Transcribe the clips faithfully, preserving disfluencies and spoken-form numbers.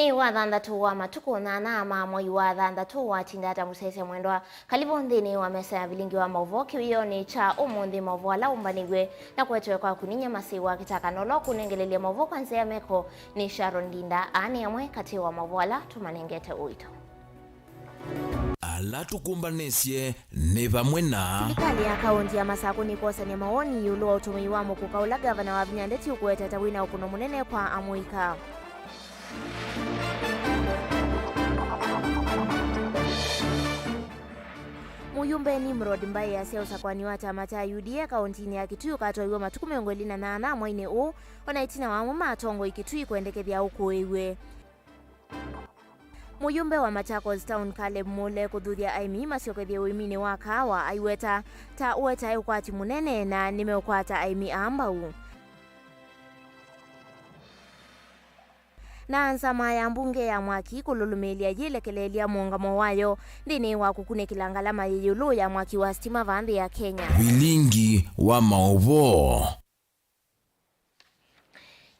Nĩ wa thanthatũ wa matukũ nyanya ma mwei wa thanthatũ, watinda ata mũsyaĩĩsya mwendwa? Karibu nthĩnĩ wa mesa ya vilingi wa maũvoo kĩwĩonĩ kya ũmũnthĩ, maũvoo ala ũmbanĩw'e na kũetwe kwaku nĩ Nyamasĩ wa Kĩtaka, na ũla ũkũnengelelya maũvoo kwa nzĩa ya meko nĩ Sharon Ndinda. Aa nĩ amwe katĩ wa maũvoo ala tũmanengete ũito. Ala tũkũmbanĩsye nĩ vamwe na. Silikalĩ ya kaũnti ya Masakũ nĩkwosany'a mawoni ĩũlũ wa ũtũmĩi wa mũkũka ũla ngavana Wavinya Ndeti ũkũweta ta wĩna ũkũno mũnene kwa amũika. Mũyumbe Nimrod Mbai asya ũsakwani wa kyama kya U D A kaũntinĩ ya Kitui ũkatwaiwa matukũ mĩongo ĩlĩ na nyanya mweinĩ ũũ, ona ĩtina wa amwe ma atongoi Kitui kwendekethya ũkũĩw'e. Mũyumbe wa Machakos Town Caleb Mule kũthuthya aĩmi masyokethye ũĩminĩ wa kaawa aiweta ta ũetae ũkwati mũnene na nĩmeũkwata aĩmi aa mbau. Na nzama ya mbunge ya mwaki kũlũlũmĩĩlya yĩlekeleelya mũũngamo wayo nthĩnĩ wa kũkunĩkĩla ngalama yĩ ĩũlũ ya mwaki wa sitima vaa nthĩ ya Kenya. Vilingi wa maũvoo.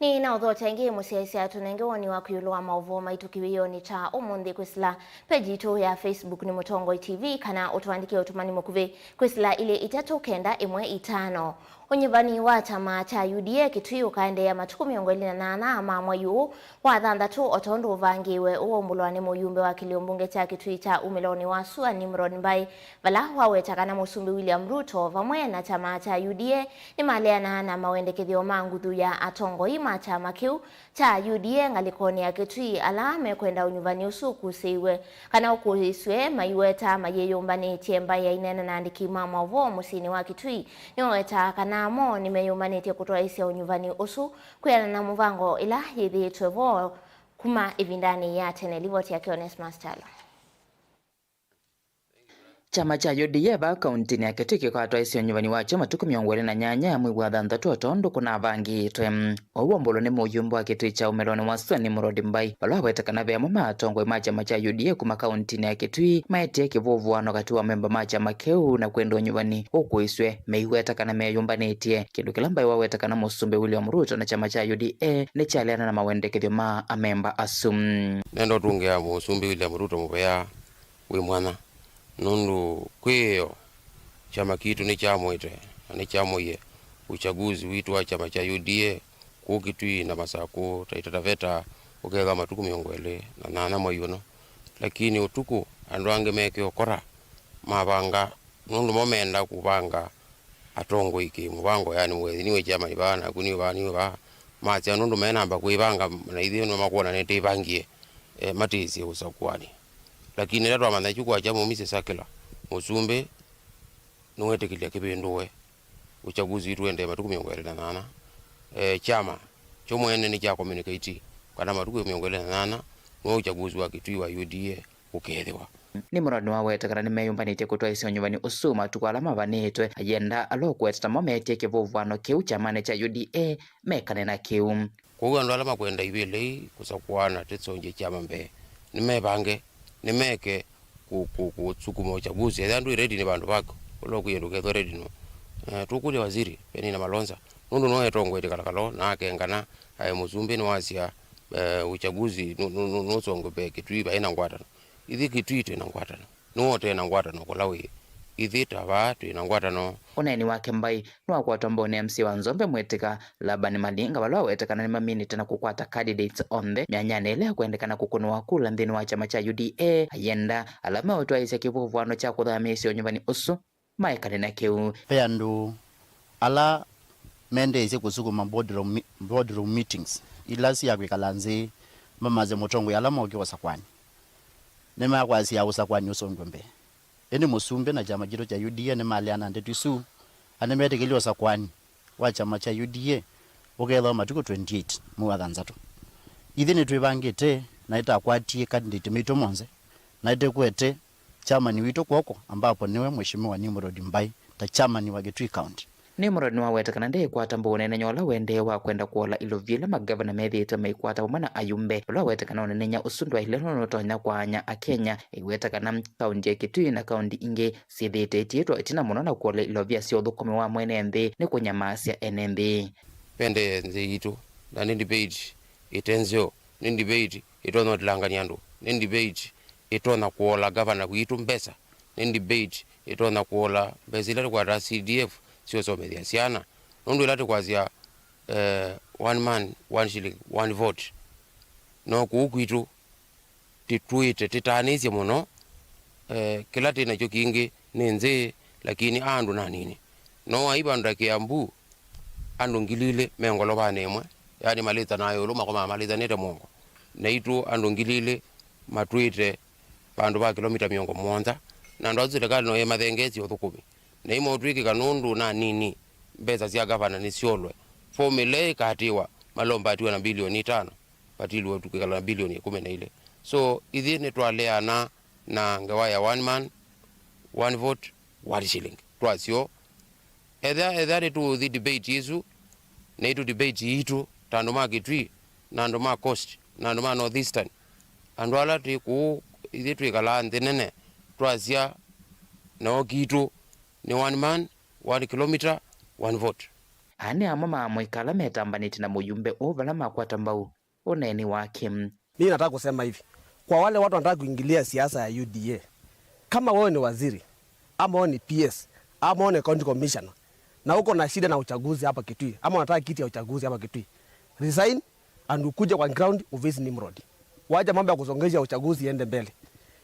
Nĩ na ũthokya ĩngĩ mũsyaĩĩsya tũnenge woni waku ĩũlũ wa maũvoo maitũ kĩwĩonĩ kya ũmũnthĩ kwĩsĩla peji yitũ ya Facebook nĩ Mũtongoi T V, kana ũtũandĩkĩe ũtũmani mũkuvĩ kwĩsĩla ilĩ itatũ kenda ĩmwe itano. Ũnyuvani wa kyama kya U D A Kitui ũkaendeea matukũ mĩongo ĩlĩ na nyanya ma mwei ũũ wa thanthatũ, o tondũ ũvangĩĩwe ũwaumbũlwa nĩ mũyumbe wa kĩlio mbunge kya Kitui kya umĩlonĩ wa sua Nimrod Mbai, vala waweta kana Mũsumbĩ William Ruto vamwe na kyama kya U D A nĩmaleanaa na mawendekethyo ma nguthu ya atongoi ma kyama kĩu kya U D A ngalĩkonĩ ya Kitui ala mekwenda ũnyuvani ũsu ũkusĩiwe kana ũkũĩsw'e maiweta mayĩyũmbanĩtye. Mbai aineena na andĩki ma maũvoo mũsyĩnĩ wa Kitui nĩwawetaa kana mo nĩmeyũmbanĩtye kũtwaĩĩsya ũnyuvani ũsu kwĩanana na mũvango ĩla yĩthĩĩtwe vo kuma ĩvindanĩ ya tene. Livoti yake Onesmus Kyalo. Kyama kya U D A vaa kaũntinĩ ya Kitui kĩkatwaĩsya ũnyuvani wakyo matukũ mĩongo ĩlĩ na nyanya ya mwei wa thanthatũ o tondũ kũnavangĩĩtwe. Ũu waumbũlwa nĩ mũyumbe wa Kitui kya umĩlonĩ wa sua Nimrod Mbai, vala waweta kana ve amwe ma atongoi ma kyama kya U D A kuma kaũntinĩ ya Kitui maetie kĩvũvũano katĩ wa amemba ma kyama kĩu na kwenda ũnyuvani ũkũĩsw'e meiweta kana meyũmbanĩtye, kĩndũ kĩla Mbai waweta kana Mũsumbĩ William Ruto na kyama kya U D A nĩkyaleana na mawendekethyo ma amemba asu. Nenda ũtũngĩa Mũsumbĩ William Ruto mũvea wĩ mwanya, nũndũ kwĩĩo kyama kitũ nĩkyamũĩte na nĩkyamũie uchaguzi witũ wa kyama kya U D A kũu Kitui na Masakũ, Taita Taveta, ũkethwa matukũ mĩongo ĩlĩ na nyanya mwei ũno. Lakini ũtukũ andũ angĩ meke ũkora mavanga, nũndũ mo menda kũvanga atongoi kĩ mũvango, yani mũgethi nĩwe chairman vaa, naku nĩ vaa, nĩ vaa. Masya nũndũ menamba kwĩvanga, na ithyĩ nĩmakwona nĩtwĩvangie, eh, matĩsye ũsakuani. Lakini ĩla twamanya kyu kwakya mũmisye sakĩla, mũsumbĩ nĩwetĩkĩlya kĩvĩndũwe, uchaguzi witũ ũendee matukũ mĩongo ĩlĩ na nyanya. Eh, kyama kyo mwene nĩkya communicate kana matukũ mĩongo ĩlĩ na nyanya nĩwe uchaguzi wa Kitui wa U D A ũkethĩwa. Nimrod nĩwaweta kana nĩmeyũmbanĩtye kũtwaĩsya ũnyuvani ũsu matukũ ala mavanĩtwe, ayenda ala ũkũweta tamo metie kĩvũvũano kĩu kyamanĩ kya U D A mekane na kĩu. Kwoou andũ ala makwenda ivĩla ii kũsakũana tĩsonje kyama mbee, nĩmevange, nĩmeke kũ-, kũ-, kũsukuma uchaguzi. Ethĩwa ndwĩ ready nĩ vandũ vaku, ũla ũkwĩe ndũkethwe ready no. Eh, tũkũlya waziri Penina Malonza, nũndũ no etongoetye kalakalo na akengana aĩ mũsumbĩ nĩwasya, eh, uchaguzi nũ-, nũ-, nũ-, nũsongwe mbee Kitui vai na ngwatano. Ithyĩ Kitui twĩ na ngwatano. Nũũ ũte na ngwatano kũla wĩ? Ithyĩ ta vaa twĩ na ngwatano. Ũneeni wake Mbai nĩwakwatwa mbonĩ M C A wa Nzombe mwĩtĩka Laban Malinga, vala waweta kana nĩmaminĩte na kũkwata candidates onthe myanyanĩ ĩla ĩkwendekana kũkũnĩwa kula nthĩnĩ wa kyama kya U D A, ayenda ala meũtwaĩĩsya kĩvũvũano kya kũthamĩĩsya ũnyuvani ũsu maekane na kĩu. Ve andũ ala mendeeisye kũsukuma boardroom mi-, boardroom meetings ila sya kwĩkala nzĩ mamasye mũtongoi ala moke ũsakwani. Nĩmakwasya ũsakwani ũsongwe mbee. Ĩndĩ mũsumbĩ na kyama kitũ kya U D A nĩmaleana na ndeto isu, na nĩmetĩkĩlye ũsakwani wa kyama kya U D A ũkethĩwa matukũ twenty-eight mwei wa thanthatũ. Ithyĩ nĩtwĩvangĩte na nĩtakwatie candidate maitũ monthe, na nĩtũkwete chairman witũ kw'oko, ambapo nĩwe Mheshimiwa Nimrod Mbai ta chairman wa Kitui County. Nimrod nĩwaweta kana ndĩkwata mbũnenenya ũla ũendee wa kwenda kũola ilovi ila magavana methĩĩtwe maikwata vamwe na ayumbe, ũla waweta kana ũnenenya ũsu ndwaĩle nũndũ nũtonya kwaany'a Akenya, aiweta kana kaunti ya Kitui na kaunti ingĩ syĩthĩĩte itiĩtwa ĩtina mũno na kũola ilovia sya ũthũkũmi wa mwene nthĩ nĩ kũnyamaasya ene nthĩ. Vende nthĩ yitũ, na nĩ debate ĩte nzeo, nĩ debate ĩtonya ũtilangany'a andũ. Nĩ debate ĩtonya kũola gavana witũ mbesa. Nĩ debate ĩtonya kũola mbesa ila tũkwataa C D F syosomethya syana. Nũndũ ĩla tũkwasya, eh, one man, one shilling, one vote, no kũu kwitũ tĩtwĩte tĩtaanĩsye mũno, eh, kĩla twĩ nakyo kingĩ nĩ nzĩ, lakini a andũ nanini. No wai vandũ ta Kĩambu, andũ ngili ilĩ me ngolovanĩ ĩmwe, yani malĩtanaa ĩũlũ makomaa malĩtanĩte mũongo. Naitũ andũ ngili ilĩ matwĩte vandũ va kĩlomita mĩongo mũonza, na andũ asu silikalĩ no ĩmathengeesye ũthũkũmi. Na imotw'ĩkĩka nũndũ nanini mbesa sya gavana nĩsyolwe. Fomula ĩkatĩwa, malombatiwa na bilioni itano, vatilwe twĩkala na bilioni ĩkũmi na ilĩ. So, ithyĩ nĩtwaleana na ngewa ya one man, one vote, one shilling. Twasyo, ethĩa, ethĩa nĩtũũthi debate ĩsu, naitũ debate yitũ, ta andũ ma Kitui, na andũ ma Coast, na andũ ma North Eastern, andũ ala twĩ kũu, ithyĩ twĩkalaa nthĩ nene, twasya, nao kitũ nĩ one man, one kilometer, one vote. Aa nĩ amwe ma amũika ala metambanĩtye na mũyumbe ũũ vala makwata mbau ũneeni wake. Mimi nataka kusema hivi, kwa wale watu wanataka kuingilia siasa ya U D A, kama wewe ni waziri, ama wewe ni P S, ama wewe ni county commissioner, na uko na shida na uchaguzi hapa Kitui, ama unataka kiti ya uchaguzi hapa Kitui, resign and ukuje kwa ground uface Nimrod. Wacha mambo ya kusongesha uchaguzi iende mbele.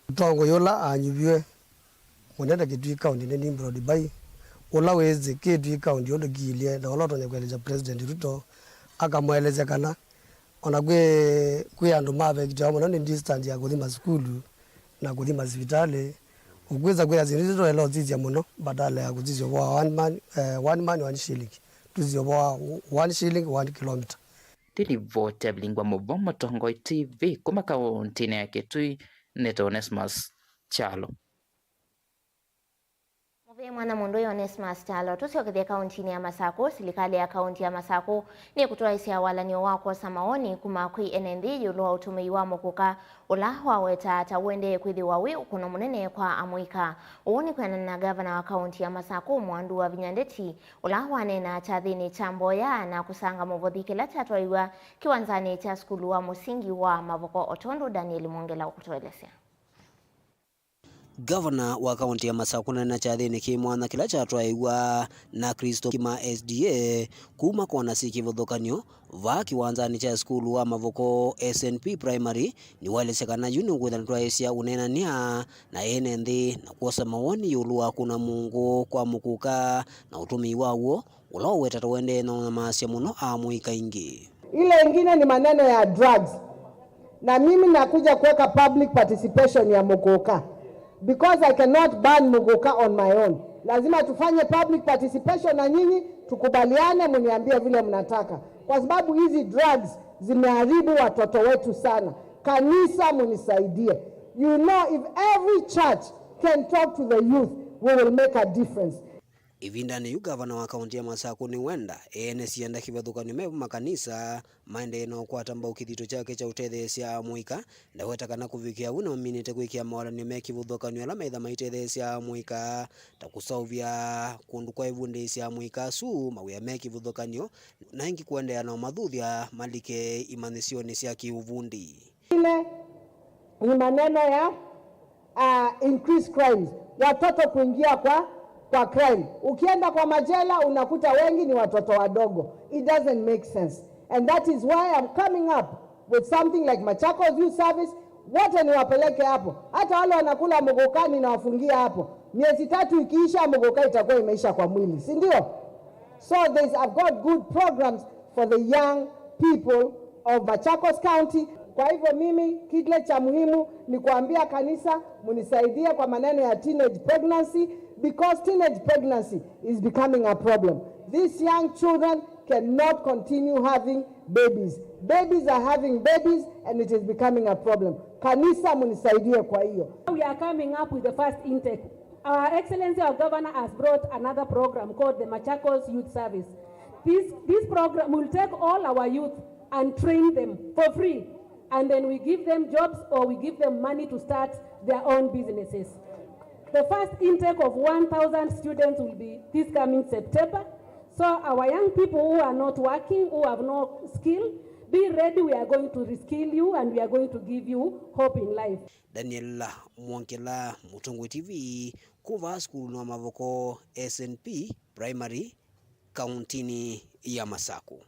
Mũtongoi ũla anyuviwe mũnene Kitui County nĩ Nimrod Bai, ũla wĩsĩ Kitui County ũndũ kĩilye na ũla ũtonya kũelesya President Ruto, akamũelesya kana ona kwĩ, kwĩ andũ mavekitiwa mũno nĩ distance ya kũthi masukulu na kũthi masivitalĩ, ũkwĩsa kwĩa syĩndũ isu twaĩle ũsisya mũno, badala ya kũsisya ũvoo wa one man, eh, one man, one shilling, tũsisye ũvoo wa one shilling, one kilometer. Nĩ livoti ya Vilingwa Mũvo, Mũtongoi T V, kuma kaũntĩnĩ ya Kitui, nĩtawa Onesmus Kyalo. Mũvĩe mwana mũndũ ĩ Onesmus Kyalo. Tũsyokethye kaũntĩnĩ ya Masakũ. Silikalĩ ya kaũntĩ ya Masakũ nĩkũtwaĩsya walany'o wa kwosa mawoni kuma kwĩ ene nthĩ ĩũlũ wa ũtũmĩi wa mũkũka, ũla wawetaa ta ũendee kwĩthĩwa wĩ ũkũno mũnene kwa amũika. Ũu nĩ kwĩanana na gavana wa kaũntĩ ya Masakũ, Mwandu Wavinya Ndeti, ũla waneenaa kyathĩnĩ kya mboya na kũsanga mũvothi kĩla kyatwaiwa kĩwanzanĩ kya sukulu wa mũsingi wa Mavoko, o tondũ Daniel Mwongela ũkũtũelesya. Gavana wa kaũntĩ ya Masakũ nena kyathĩnĩ kĩ mwanya kĩla kyatwaĩwa na Kristo Kima S D A kuma kona syĩ kĩvathũkany'o vaa kĩwanzanĩ kya sukulu wa Mavoko S N P Primary, nĩwaelesya kana yu nũkwĩtha nĩtwaĩsya ũneenany'a na ene nthĩ na kwosa mawoni ĩũlũ wa kũna mũngũ kwa mũkũka na ũtũmĩi waw'o, ũla ũwetata ũendee na ũnyamasya mũno amũika aingĩ. Ile ingine ni maneno ya drugs. Na mimi nakuja kuweka public participation ya mũkũka. Because I cannot ban mũkũka on my own. Lazima tufanye public participation na nyinyi, tukubaliane, muniambie vile mnataka. Kwa sababu hizi drugs zimeharibu watoto wetu sana. Kanisa, munisaidie. You know, if every church can talk to the youth, we will make a difference. Ĩvindanĩ yu, gavana wa kaũntĩ ya Masakũ nĩwenda ene sienda kĩvathũkany'o me vo makanisa maendee na ũkwata mbau kĩthito kyake kya ũtetheesya amũika. Ndaweta kana kũvikĩa vu nĩmaminĩte kwĩkĩa mawalany'o me kĩvathũkany'o ala maitha maitetheesya amũika, ta kũseũvya kũndũ kwa ĩvundĩĩsya amũika asu mawĩa me kĩvathũkany'o, na ĩngĩ kũendeea na ũmathuthya malike imanyĩsyonĩ sya kĩũvundi. Ile ni maneno ya, uh, increased crimes, watoto kuingia kwa, kwa crime. Ukienda kwa majela unakuta wengi ni watoto wadogo. It doesn't make sense. And that is why I'm coming up with something like Machakos Youth Service. Wote niwapeleke hapo. Hata wale wanakula mgokani nawafungia hapo. Miezi tatu ikiisha, mgoka itakuwa imeisha kwa mwili, si ndio? So there's, I've got good programs for the young people of Machakos County. Kwa hivyo mimi, kile cha muhimu ni kuambia kanisa, munisaidie kwa maneno ya teenage pregnancy, because teenage pregnancy is becoming a problem. These young children cannot continue having babies. Babies are having babies and it is becoming a problem. Kanisa, munisaidie kwa hiyo. We are coming up with the first intake. Our Excellency, our Governor, has brought another program called the Machakos Youth Service. This, this program will take all our youth and train them for free, and then we give them jobs or we give them money to start their own businesses. The first intake of one thousand students will be this coming September. So our young people who are not working, who have no skill, Be ready, we are going to reskill you and we are going to give you hope in life. Daniel Mwongela, Mũtongoi T V, kuma sukulu wa mavoko S N P Primary, kauntinĩ ya Masaku.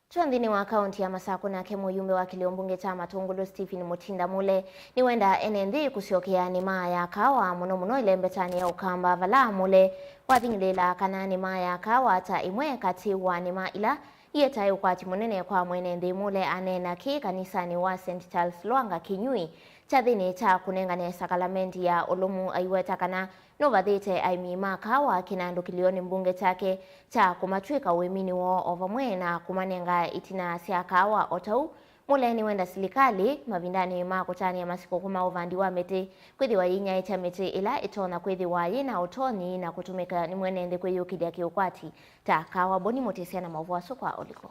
Twa nthĩnĩ wa kaunti ya Masaku, nake mũyumbe wa kĩlĩo mbunge kya Matũngũlũ Stephen Mũtinda Mũle nĩwenda ene nthĩ kũsyokea nĩma ya kawa, mũno mũno ĩlembetanĩ ya Ũkamba, vala Mũle wathing'ĩlĩĩla kana nĩma ya kawa ta ĩmwe katĩ wa nĩma ila ietae ũkwati mũnene kwa mwene nthĩ. Mũle aneena kĩĩ kanisanĩ wa Saint Charles Lwanga Kĩnyui kyathĩnĩ kya kũnengane sakalamenti ya ũlũmu, aiweta kana nũvathĩte aĩmi ma kawa kĩnandũ kĩlĩonĩ mbunge kyake kya kũmatw'ĩka ũĩminĩ woo o vamwe na kũmanenga itina sya kawa. O ta ũu, Mũle nĩwenda silikalĩ mavindanĩ ma kũtanĩa masikũkũ ma ũvandi wa mĩtĩ kwĩthĩwa yĩnyaĩĩkya mĩtĩ ĩla ĩtonya kwĩthĩwa yĩ na ũtonyi na kũtũmĩka nĩ mwene nthĩ kwĩyũkĩlya kĩũkwati ta kawa. Boni Mũtĩsya na maũvoo asu kwa ũliku.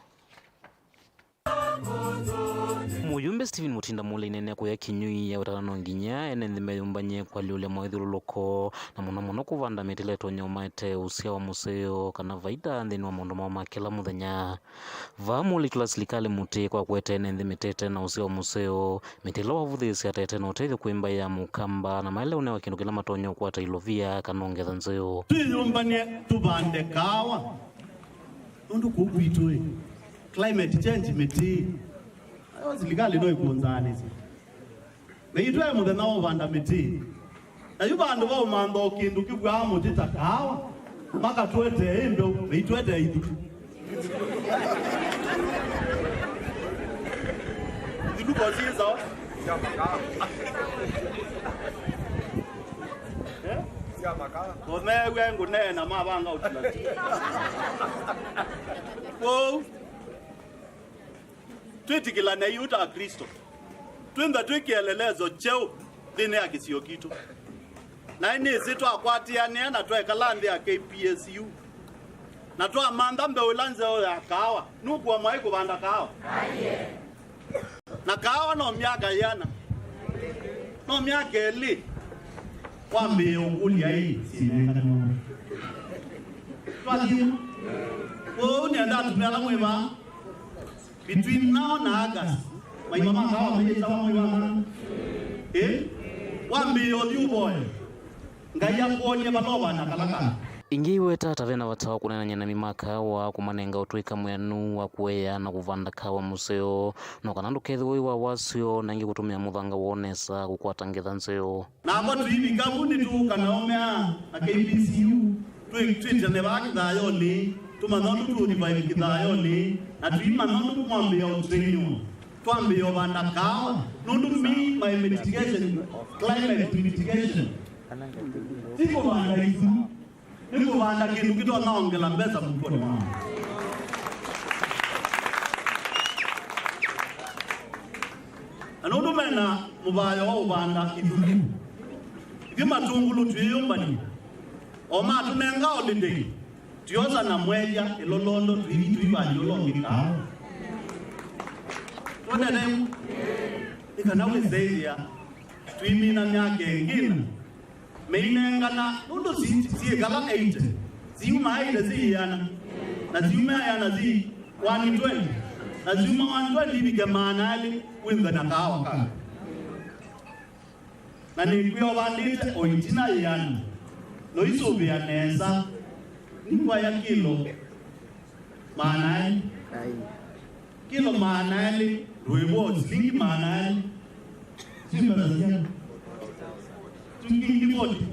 Mũyumbe Stephen Mũtinda Mũle aineenea kũya Kĩnyui awetana no nginya ene nthĩ meyũmbany'e kũalyũlya mawĩthyũlũlũko, na mũno mũno kũvanda mĩtĩ ĩla ĩtonya ũmaete ũseo wa mũseo kana vaita nthĩnĩ wa maũndũ moo ma kĩla mũthenya. Vaa Mũle aitũla silikalĩ mũtĩ kwa kũete ene nthĩ mĩtĩ ĩte na ũseo wa mũseo, mĩtĩ ĩla wavũthĩĩsya ta ĩte na ũtethyo kwĩ mbaĩ ya Mũkamba, na maĩle ũnewa kĩndũ kĩla matonya ũkwata ilovia kana ongetha nzeo. Twĩyũmbany'e tũvande kaawa. Nũndũ kũu kwitũ-ĩ, climate change, mĩtĩ, nayo silikalĩ no ĩkũnzaanĩsye. Naitũ e mũthenya wa ũvanda mĩtĩ. Na yu vandũ va ũmantha o kĩndũ kĩvw'aa mũtĩ ta kaawa, makatũetee ĩ mbeũ, naitũetee ithuku. Ithuku ko syĩ sawa? Eh? Sya makala. Tũmeew'a ngũneena mavanga ũtila. Kwoou, twĩtĩkĩlane yu ta Aklĩsto. Twĩntha twĩ kĩelelezo kyeũ nthĩnĩ ya kĩsio kitũ. Na nĩsĩ twakwatĩanĩa na twekala nthĩ ya K P S U. Na twamantha mbeũ ĩla nzeo ya kaawa. Nũkũa mwaĩ kũvanda kaawa? Na kaawa no myaka yĩana? No myaka ĩlĩ? Wambĩĩe ũkũlya ĩ, sinenganwa. Twathima. Kwoou nĩenda atumĩa ala mwĩ vaa, between now na August, maima ma kaawa mayĩtawa mwĩ wa kana? Ĩ? Wambĩĩe ũthi ũvoye. Ngai akwony'e vala ũvanda kala kana. Ĩngĩ aiweta ta ve na vata wa kũneenany'a na aĩmi ma kaawa, kũmanenga ũtũĩka mwĩanu wa kũea na kũvanda kaawa mũseo, no kana ndũkethĩwe wĩ wa wasyo, na ĩngĩ kũtũmĩa mũthanga woo nesa kũkwata ngetha nzeo. Nakwa tũivika vu nĩtũũka na ũmea na K P C U, twĩ-, twĩtane vaa kĩthayonĩ, tũmanya ũndũ tũũrevive kĩthayonĩ, na tũimanya ũndũ tũkwambĩĩa ũtrainwa. Twambĩĩa ũvanda kaawa, nũndũ mi, my mitigation, climate mitigation, ti kũvanda ithuku, nĩ kũvanda kĩndũ kĩtonya ongela mbesa mũkonĩ wao. Na nũndũ mena mũvayo wa ũvanda ithuku, ithyĩ Matũngũlũ twĩyũmbany'a, o matũnenga holiday, twosa na mwelya ĩlolondo tũithi tũivalya ũla ũngĩ kaawa. Twonete nĩ kana wĩsĩthĩa twĩmina myaka ĩngĩ na meinengana, nũndũ si-, syĩkala eighty, siuma eighty syĩ ĩana, na siuma ĩana syĩ one twenty, na siuma one twenty ivike maana elĩ, wĩnthe na kaawa kangĩ. Na nĩkwĩa ũvandĩte o itina yĩana, noisũvĩa nesa, nĩkwaya kilo maana elĩ. Kilo maana elĩ, ndũĩvo silingi maana elĩ. Sio mbesa siana. Silingi forty.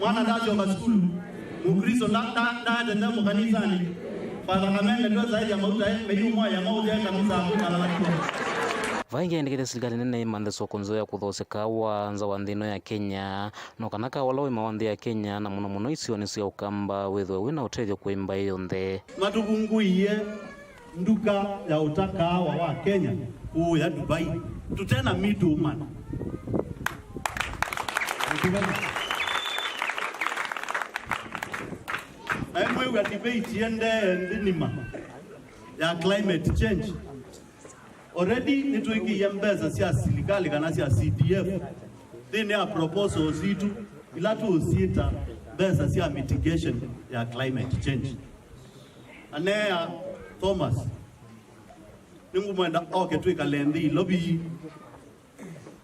Mwana ndasyoka sukulu. Mũkristo nda-, nda-, ndaendete mũkanisanĩ. Father Kamene ndwesaĩthya mauta, eh, meyumwa ya mauta, eh, kanisa akũ kalalatwa. Vai ngeendekete silikalĩ nene ĩmanthe soko nzeo ya kũthoosya kaawa nza wa nthĩ ĩno ya Kenya, no kana kaawa ũla wĩmawa nthĩ ya Kenya, na mũno mũno isionĩ sya Ũkamba, wĩthĩwe wĩ na ũtethyo kwĩ mbaĩ yonthe. Matũvungũie nduka ya ũta kaawa wa Kenya kũũya Dubai, tũte na middleman. Na mwĩw'a debate ĩendee nthĩ nima ya climate change. Already nĩtwĩkĩie mbesa sya silikalĩ kana sya C D F nthĩnĩ ya proposals sitũ, ila tũũsyĩta mbesa sya mitigation ya climate change. Aneea Thomas, Nĩngũmwenda oke twĩkale nthĩ ilovi,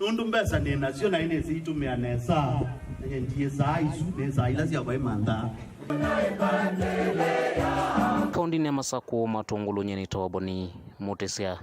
nũndũ mbesa nĩ nasyo naĩ nĩsĩ itũmĩa nesa, na ndiĩsaa isu, nĩsaa ila syakwa imantha. Kaũndĩnĩ ya Masakũ, Matũngũlũ, nyie nĩ Toboni Mũtĩsya.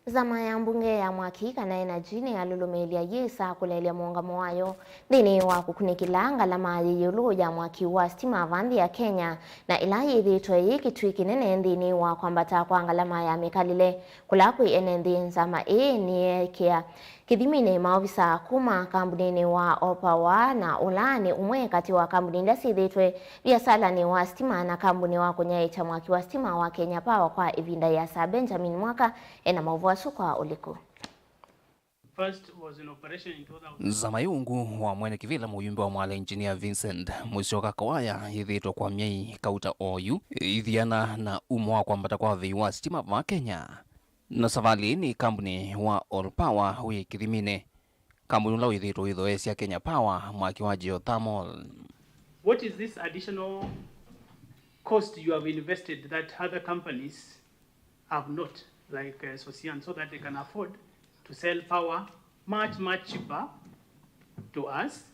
Nzama ya mbunge ya mwaki kana energy nĩyalũlũmĩĩlya yĩsa kũleelya mũũngamo wayo nthĩnĩ wa kũkunĩkĩla ngalama yĩ ĩũlũ ya mwaki wa sitima va nthĩ ya Kenya, na ĩla yĩthĩĩtwe yĩ kĩtui kĩnene nthĩnĩ wa kwambata kwa ngalama ya mĩkalĩle. Kũla kwĩ ene nthĩ, nzama ĩĩ nĩyeekĩa kĩthiminĩ maovisa kuma kambunĩnĩ wa Opower, na ũla nĩ ũmwe katĩ wa kambuni ila syĩthĩĩtwe viasalanĩ wa sitima na kambuni wa kũnyaĩĩkya mwaki wa sitima wa Kenya Power kwa ĩvinda ĩasa. Benjamin Mwaka ena maũvoo asu kwa ũliku. Nzama ĩ ungu wa mwene kĩvĩla mũyumbe wa Mwale Engineer Vincent Musyoka Kawaya yĩthĩĩtwe kwa myei kauta oyu ĩithiana na umo wa kwambata kwa vei wa sitima vaa Kenya. Na savalĩ ĩĩ nĩ kambuni wa All Power wĩ kĩthiminĩ, kambuni ũla wĩthĩĩtwe ũithoesya Kenya Power mwaki wa geothermal. What is this additional cost you have invested that other companies have not, like uh, Sosian, so that they can afford to sell power much, much cheaper to us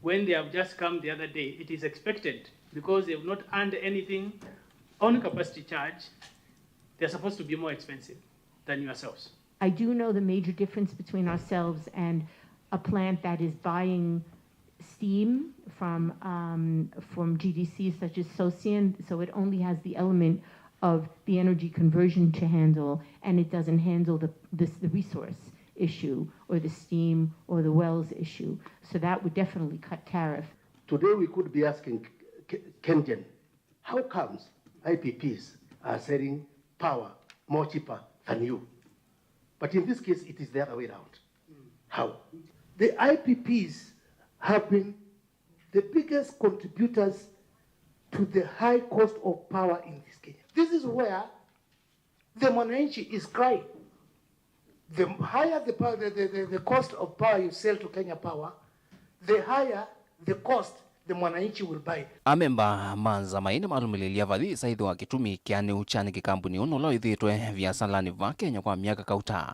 when they have just come the other day? It is expected because they have not earned anything on capacity charge. They're supposed to be more expensive than yourselves. I do know the major difference between ourselves and a plant that is buying steam from um, from G D Cs such as Sosian, so it only has the element of the energy conversion to handle, and it doesn't handle the this, the resource issue or the steam or the wells issue. So that would definitely cut tariff. Today we could be asking Kengen, how comes I P Ps are selling power more cheaper than you? But in this case, it is the other way around. How? The I P Ps have been the biggest contributors to the high cost of power in this Kenya. This is where the mwananchi is crying. The higher the, power, the, the, the, the cost of power you sell to Kenya Power, the higher the cost the mwananchi will buy. Amemba ma nzama ĩĩ nĩmalũmĩlĩlya vathi ĩsa ĩthĩwa kĩtumi kĩanĩu kya nĩkĩ kambuni ũũ ũla wĩthĩĩtwe viasalanĩ vaa Kenya kwa myaka kauta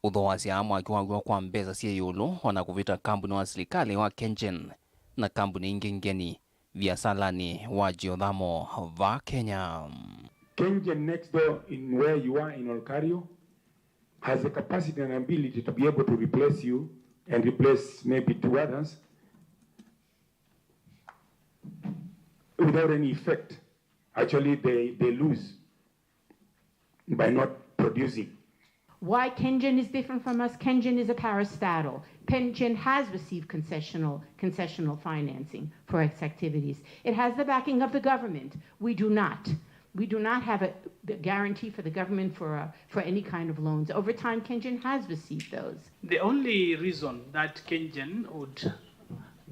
ũthoasya mwaki waw'o kwa mbesa syĩ ĩũlũ o na kũvĩta kambuni wa silikalĩ wa Kengen na kambuni ingĩ ngeni viasalanĩ wa geothermal vaa Kenya. Kengen next door in where you are in Olkario has the capacity and ability to be able to replace you and replace maybe two others without any effect. Actually, they, they lose by not producing. Why Kengen is different from us? Kengen is a parastatal. Kengen has received concessional, concessional financing for its activities. It has the backing of the government. We do not. We do not have a, a guarantee for the government for, a, for any kind of loans. Over time, Kengen has received those. The only reason that Kengen would,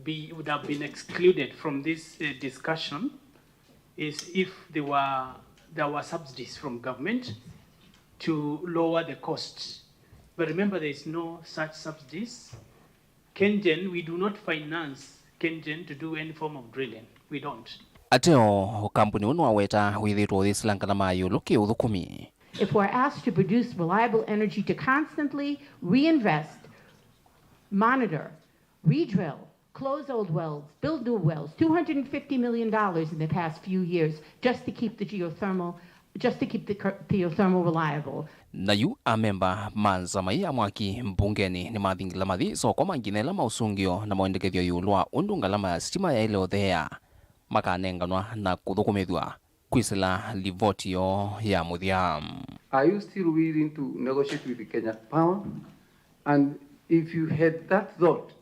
be, would have been excluded from this uh, discussion is if there were, there were subsidies from government to lower the cost. But remember, there is no such subsidies. Kengen, we do not finance Kengen to do any form of drilling. We don't. Ateo, kambuni ũũ nĩwaweta wĩthĩĩtwe ũyĩsĩla ngalama ya ĩũlũ kĩ ũthũkũmi. If we're asked to produce reliable energy to constantly reinvest, monitor, redrill, close old wells, build new wells, two hundred fifty million dollars in the past few years just to keep the geothermal, just to keep the geothermal reliable. Na yu amemba ma nzama ii ya mwaki mbungenĩ nĩmathingĩla mathi soko manginya ĩla maũsũngĩo na mawendekethyo ĩũlũ wa ũndũ ngalama ya sitima yaĩle ũtheea makanenganwa na kũthũkũmĩthw'a kwĩsĩla livoti yoo ya mũthya. Are you still willing to negotiate with Kenya Power? And if you had that thought,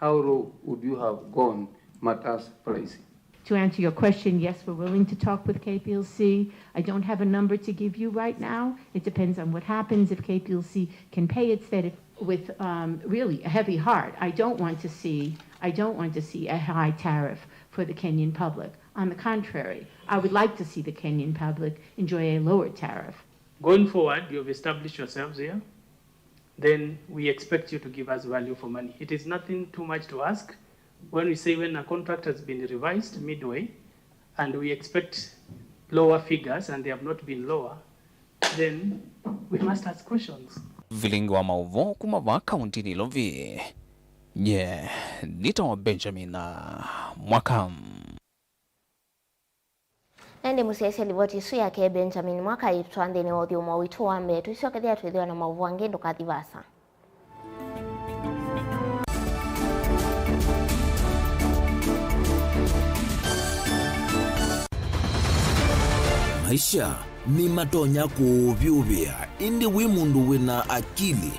how low would you have gone matters pricing? To answer your question, yes, we're willing to talk with K P L C. I don't have a number to give you right now. It depends on what happens, if K P L C can pay its debt, if with um, really a heavy heart. I don't want to see I don't want to see a high tariff for the Kenyan public. On the contrary, I would like to see the Kenyan public enjoy a lower tariff. Going forward, you have established yourselves here. Then we expect you to give us value for money. It is nothing too much to ask. When we say when a contract has been revised midway, and we expect lower figures and they have not been lower, then we must ask questions. Vilingi wa maũvoo kuma vaa kaunti Nairobi. Nye nĩtawa Benjamin Mwaka. Na ĩndĩ mũsyaĩĩsya livoti ĩsu yake Benjamin Mwaka ĩtwaa nthĩnĩ wa ũthyũmũo witũ wa mbee. Tũisyokethya twĩthĩwa na maũvoo angĩ, ndũkathi vaasa. Maisha nĩmatonya kũũvyũvĩa, ĩndĩ wĩ mũndũ wĩna akili,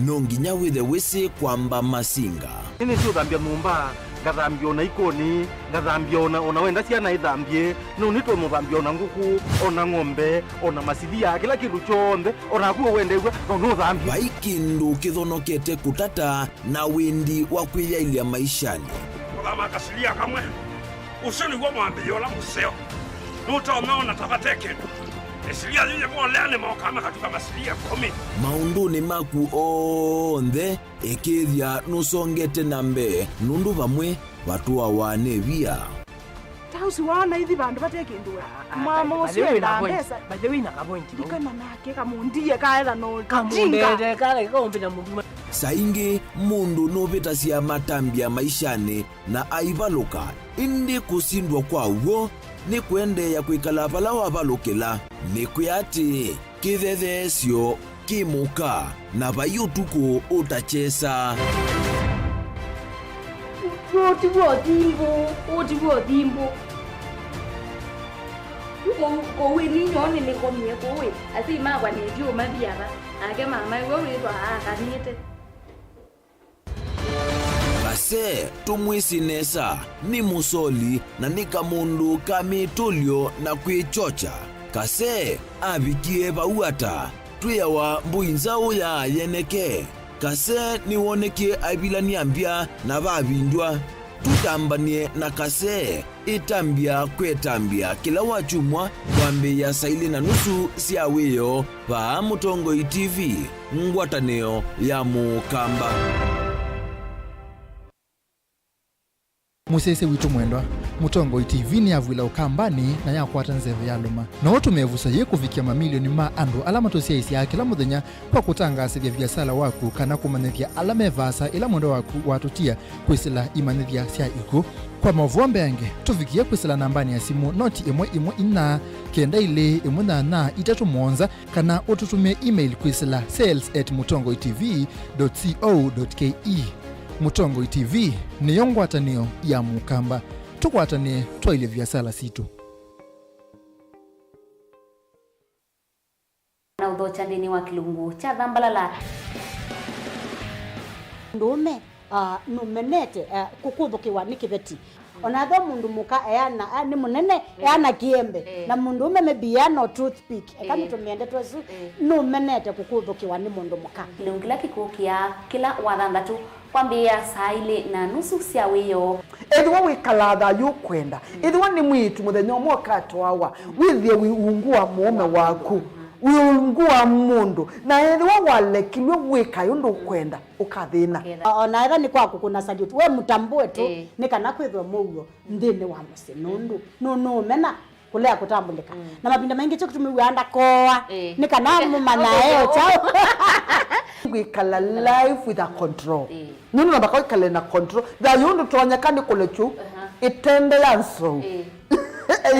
no nginya wĩthe wĩsĩ kwamba masinga. Nĩnĩsĩ ũthambya nyũmba, ngathambya ona ikoni, ngathambya ona, ona wenda syana ithambye, no nĩtũmũthambya ona ngũkũ, ona ng'ombe, ona masilia, kĩla kĩndũ kyonthe, ona naku wendew'a, no nũthambye. Vai kĩndũ kĩthonokete kũtata na wendi wa kwĩyaĩlya maishanĩ. Kũthama kasilia kamwe, ũsu nĩw'o mwambĩĩo ũla mũseo. Nũtonya ona ta vate kĩndũ. Ĩsilia yĩyĩvolea nĩmokaa makatuka masilia ĩkũmi. Maũndũnĩ maku onthe, ĩkĩĩthya nũsongete na mbee, nũndũ vamwe vatũawa nĩ via. Ta ũsu waona ithi vandũ vate kĩndũ we. Ah, ah, mama by the ũsu way, wĩna enda point. Mbesa. By the way, wĩna ka point, bro. Ndikana nake kamũndie kaetha no tinga. Kamũndete, kale kaũmbĩta mũndũ. Saa ingĩ mũndũ nũvĩtasya matambya maishanĩ na aivalũka, ĩndĩ kũsindwa kwa w'o nĩ kũendeea kwĩkala vala wavalũkĩla. Nĩkwĩa atĩĩ, kĩthetheesyo kĩ mũka, na vai ũtukũ ũtakyesa. Ũũ ti w'o thimbũ, ũũ ti w'o thimbũ. Kũu, kũu ĩni nyoo nĩnĩkomie kũu ĩ, asyai makwa nĩndiũmavia va, nake mama ĩwe wĩthwa aakanĩte. Kase, tũmwĩsĩ nesa, nĩ mũsoli na nĩ kamũndũ ka mĩtũlyo na kwĩkyokya. Kase avikie vau ata? Twĩawa mbũi nzaũ ya yeneke. Kase nĩwonekie aivilany'a mbya na vavindw'a. Tũtambany'e na Kase. Ĩtambya kwĩtambya kĩla wakyumwa kwambĩĩa saa ilĩ na nusu sya wĩoo vaa Mũtongoi T V, ngwatanĩo ya Mũkamba. Mũsyaĩĩsya witũ mwendwa, Mũtongoi T V nĩyavw'ĩla Ũkambanĩ na yakwata nzeve yalũma. No ũtũme ĩvuso yĩĩ kũvikĩa mamilioni ma andũ ala matũsyaĩĩsyaa kĩla mũthenya kwa kũtangaasĩthya viasala waku kana kũmanyĩthya ala me vaasa ĩla mwendwa waku watũtia kwĩsĩla imanyĩthya sya ikw'ũ. Kwa maũvoo mbeange, tũvikĩe kwĩsĩla nambanĩ ya simũ noti ĩmwe ĩmwe inya kenda ilĩ ĩmwe nyanya itatũ mũonza, kana ũtũtũmĩe email kwĩsĩla sales at mũtongoi T V dot co dot K E. Mũtongoi T V nĩyo ngwatanĩo ya Mũkamba. Tũkwatanĩe twaĩlye viasala sitũ. Na ũthokya nthĩnĩ wa kĩlungu kya thambalala. Mũndũũme, ah, nũmenete, ah, kũkũthũkĩwa nĩ kĩveti. Ona ethĩwa mũndũ mũka eana, ah, nĩ mũnene, eana kĩembe. Eh. Na mũndũũme maybe eana o toothpick. Eka, eh, nĩtũmĩe ndeto ĩsu, eh, nũmenete kũkũthũkĩwa nĩ mũndũ mũka. Kĩlungu kĩla kĩkũkĩa kĩla wathanthatũ. Kwambĩĩa saa ilĩ na nusu sya wĩoo. Ethĩwa wĩkalaa thayũ ũkwenda, ethĩwa nĩ mwĩĩtu mũthenya ũmwe ũkatwawa, wĩthĩe wĩ ungu wa mũũme waku, wĩ ungu wa mũndũ, na ethĩwa walekilw'e wĩkae ũndũ ũkwenda, ũkathĩna. O na ethĩwa nĩ kwa kũkũna salute, we mũtambũe tu, ĩĩ, nĩ kana kwĩthwe mũuo nthĩnĩ wa mũsyĩ, nũndũ nũ-, nũũmena kũlea kũtambũlĩka. Mm. Na mavinda maingĩ kyo kĩtumi wĩaa ndakooa, ĩĩ, nĩ kana mũmanyae o kyaũ. Kwĩkala life with a control. Ĩĩ. Nũndũ namba kwĩkale na control. Thayũ ndũtonyeka nĩ kũlekyu, aha, ĩtende ya nsou. Ĩĩ.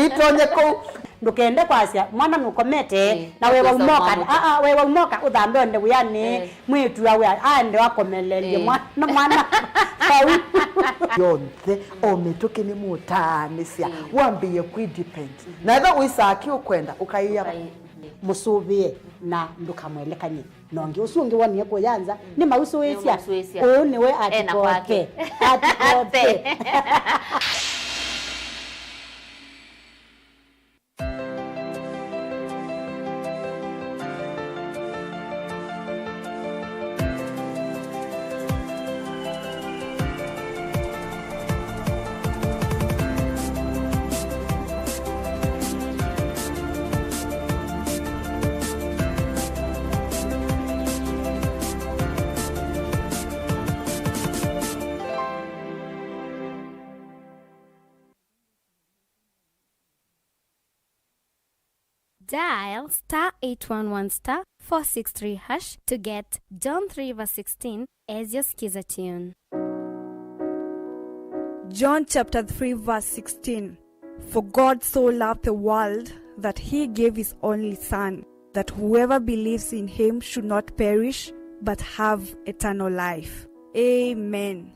Ĩtonye kũu. Ndũkende kwasya, mwana nũkomete, ĩĩ, na wewa ũkwĩsa ũmoka, ũmwamũka. Aa, wewa ũmoka, ũthambe onde wĩanĩ, ĩĩ, mwĩĩtu awe aende akomeleelye, ĩĩ, mwana, mwana. Vau. Yonthe, o mĩtũkĩ nĩmũtaanĩsya, ĩĩ, wambĩĩe kwĩ depend. Na ethĩwa wĩsaa kĩ ũkwenda, ũkaĩa. Ũkaĩ-, mũsũvĩe na ndũkamwelekany'e na ũngĩ. Ũsu ũngĩ wonie kũya nza, nĩmausũĩsya. Nĩmausũĩsya. Ũũ nĩwe ena kwake. Atikote. Atikote. Dial star eight one one star four six three hash to get John three verse sixteen as your skiza tune. John chapter three verse sixteen. For God so loved the world that he gave his only Son, that whoever believes in him should not perish but have eternal life. Amen.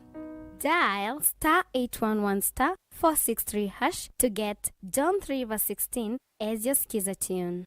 Dial star eight one one star four six three hash to get John three verse sixteen as your skiza tune.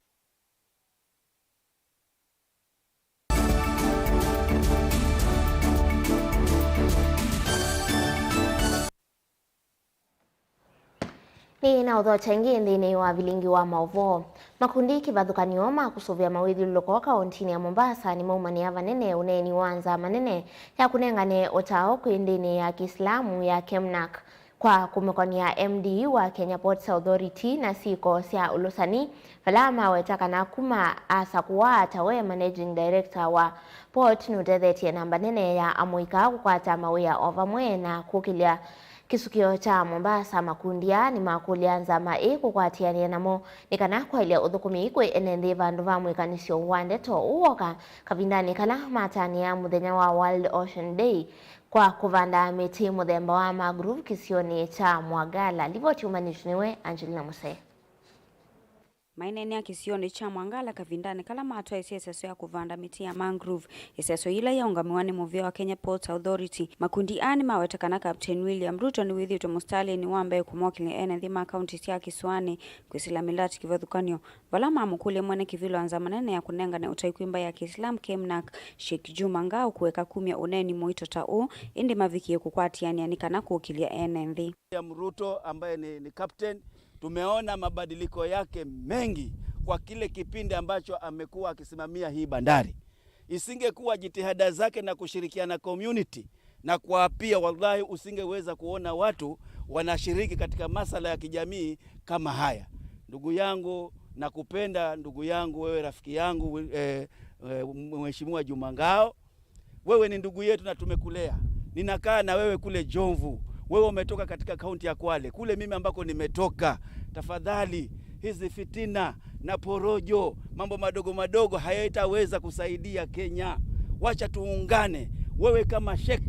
Nĩ na ũthokya ĩngĩ nthĩnĩ wa vilingi wa maũvoo. Makundi kĩvathũkany'o ma kũsũvĩa mawĩthyũlũlũko kaũntinĩ ya Mombasa nĩmaumanĩa vanene ũneeni wa nzama nene ya kũnengane ũtao kwĩ ndĩni ya Kĩislamu ya Kemnak. Kwa kũmũkony'a M D wa Kenya Ports Authority na syĩko sya ũlũsani, vala maweta kana kuma asakũa atawe managing director wa port nũtethetye namba nene ya amũika kũkwata mawĩa o vamwe na kũkĩlya kĩsukĩo kya Mombasa. Makundi aa nĩmakũlya nzama ĩ kũkwatĩanĩa namo nĩ kana kwaĩlya ũthũkũmi kwĩ ene nthĩ vandũ va mwĩkanĩsyo wa ndeto ũũ woka kavindanĩ kala matanĩa mũthenya wa World Ocean Day kwa kũvanda mĩtĩ mũthemba wa mangrove kĩsionĩ kya Mwagala. Livoti umanĩtwe nĩwe Angelina Musee. Maineenea kĩsionĩ kya Mwangala kavindanĩ kala matwaĩsye ĩseso ya kũvanda mĩtĩ ya mangrove, ĩseso yĩla yaũngamiwa nĩ mũvĩa wa Kenya Ports Authority. Makundi aa nĩmaweta kana Captain William Ruto nĩwĩthĩĩtwe mũsitalĩnĩ wa mbee kũmokĩlya ene nthĩ ma kaunti sya kĩsũanĩ kwĩsĩla mĩlati kĩvathũkany'o, vala mamũkũlya mwene kĩvĩlo wa nzama nene ya kũnengane ũtai kwĩ mbaĩ ya Kĩislamu Kemnak, Sheikh Juma Ngao, kũeka kumya ũneeni mũito ta ũũ, ĩndĩ mavikie kũkwatĩanĩa nĩ kana kũkĩlya ene nthĩ. William Ruto ambaye ni, ni captain, tumeona mabadiliko yake mengi kwa kile kipindi ambacho amekuwa akisimamia hii bandari. Isingekuwa jitihada zake na kushirikiana community na kuapia, wallahi usingeweza kuona watu wanashiriki katika masala ya kijamii kama haya. Ndugu yangu, nakupenda ndugu yangu, wewe rafiki yangu, eh, eh, Mheshimiwa Juma Ngao. Wewe ni ndugu yetu na tumekulea. Ninakaa na wewe kule Jomvu. Wewe umetoka katika kaunti ya Kwale, kule mimi ambako nimetoka. Tafadhali, hizi fitina na porojo, mambo madogo madogo hayaitaweza kusaidia Kenya. Wacha tuungane. Wewe kama Sheikh,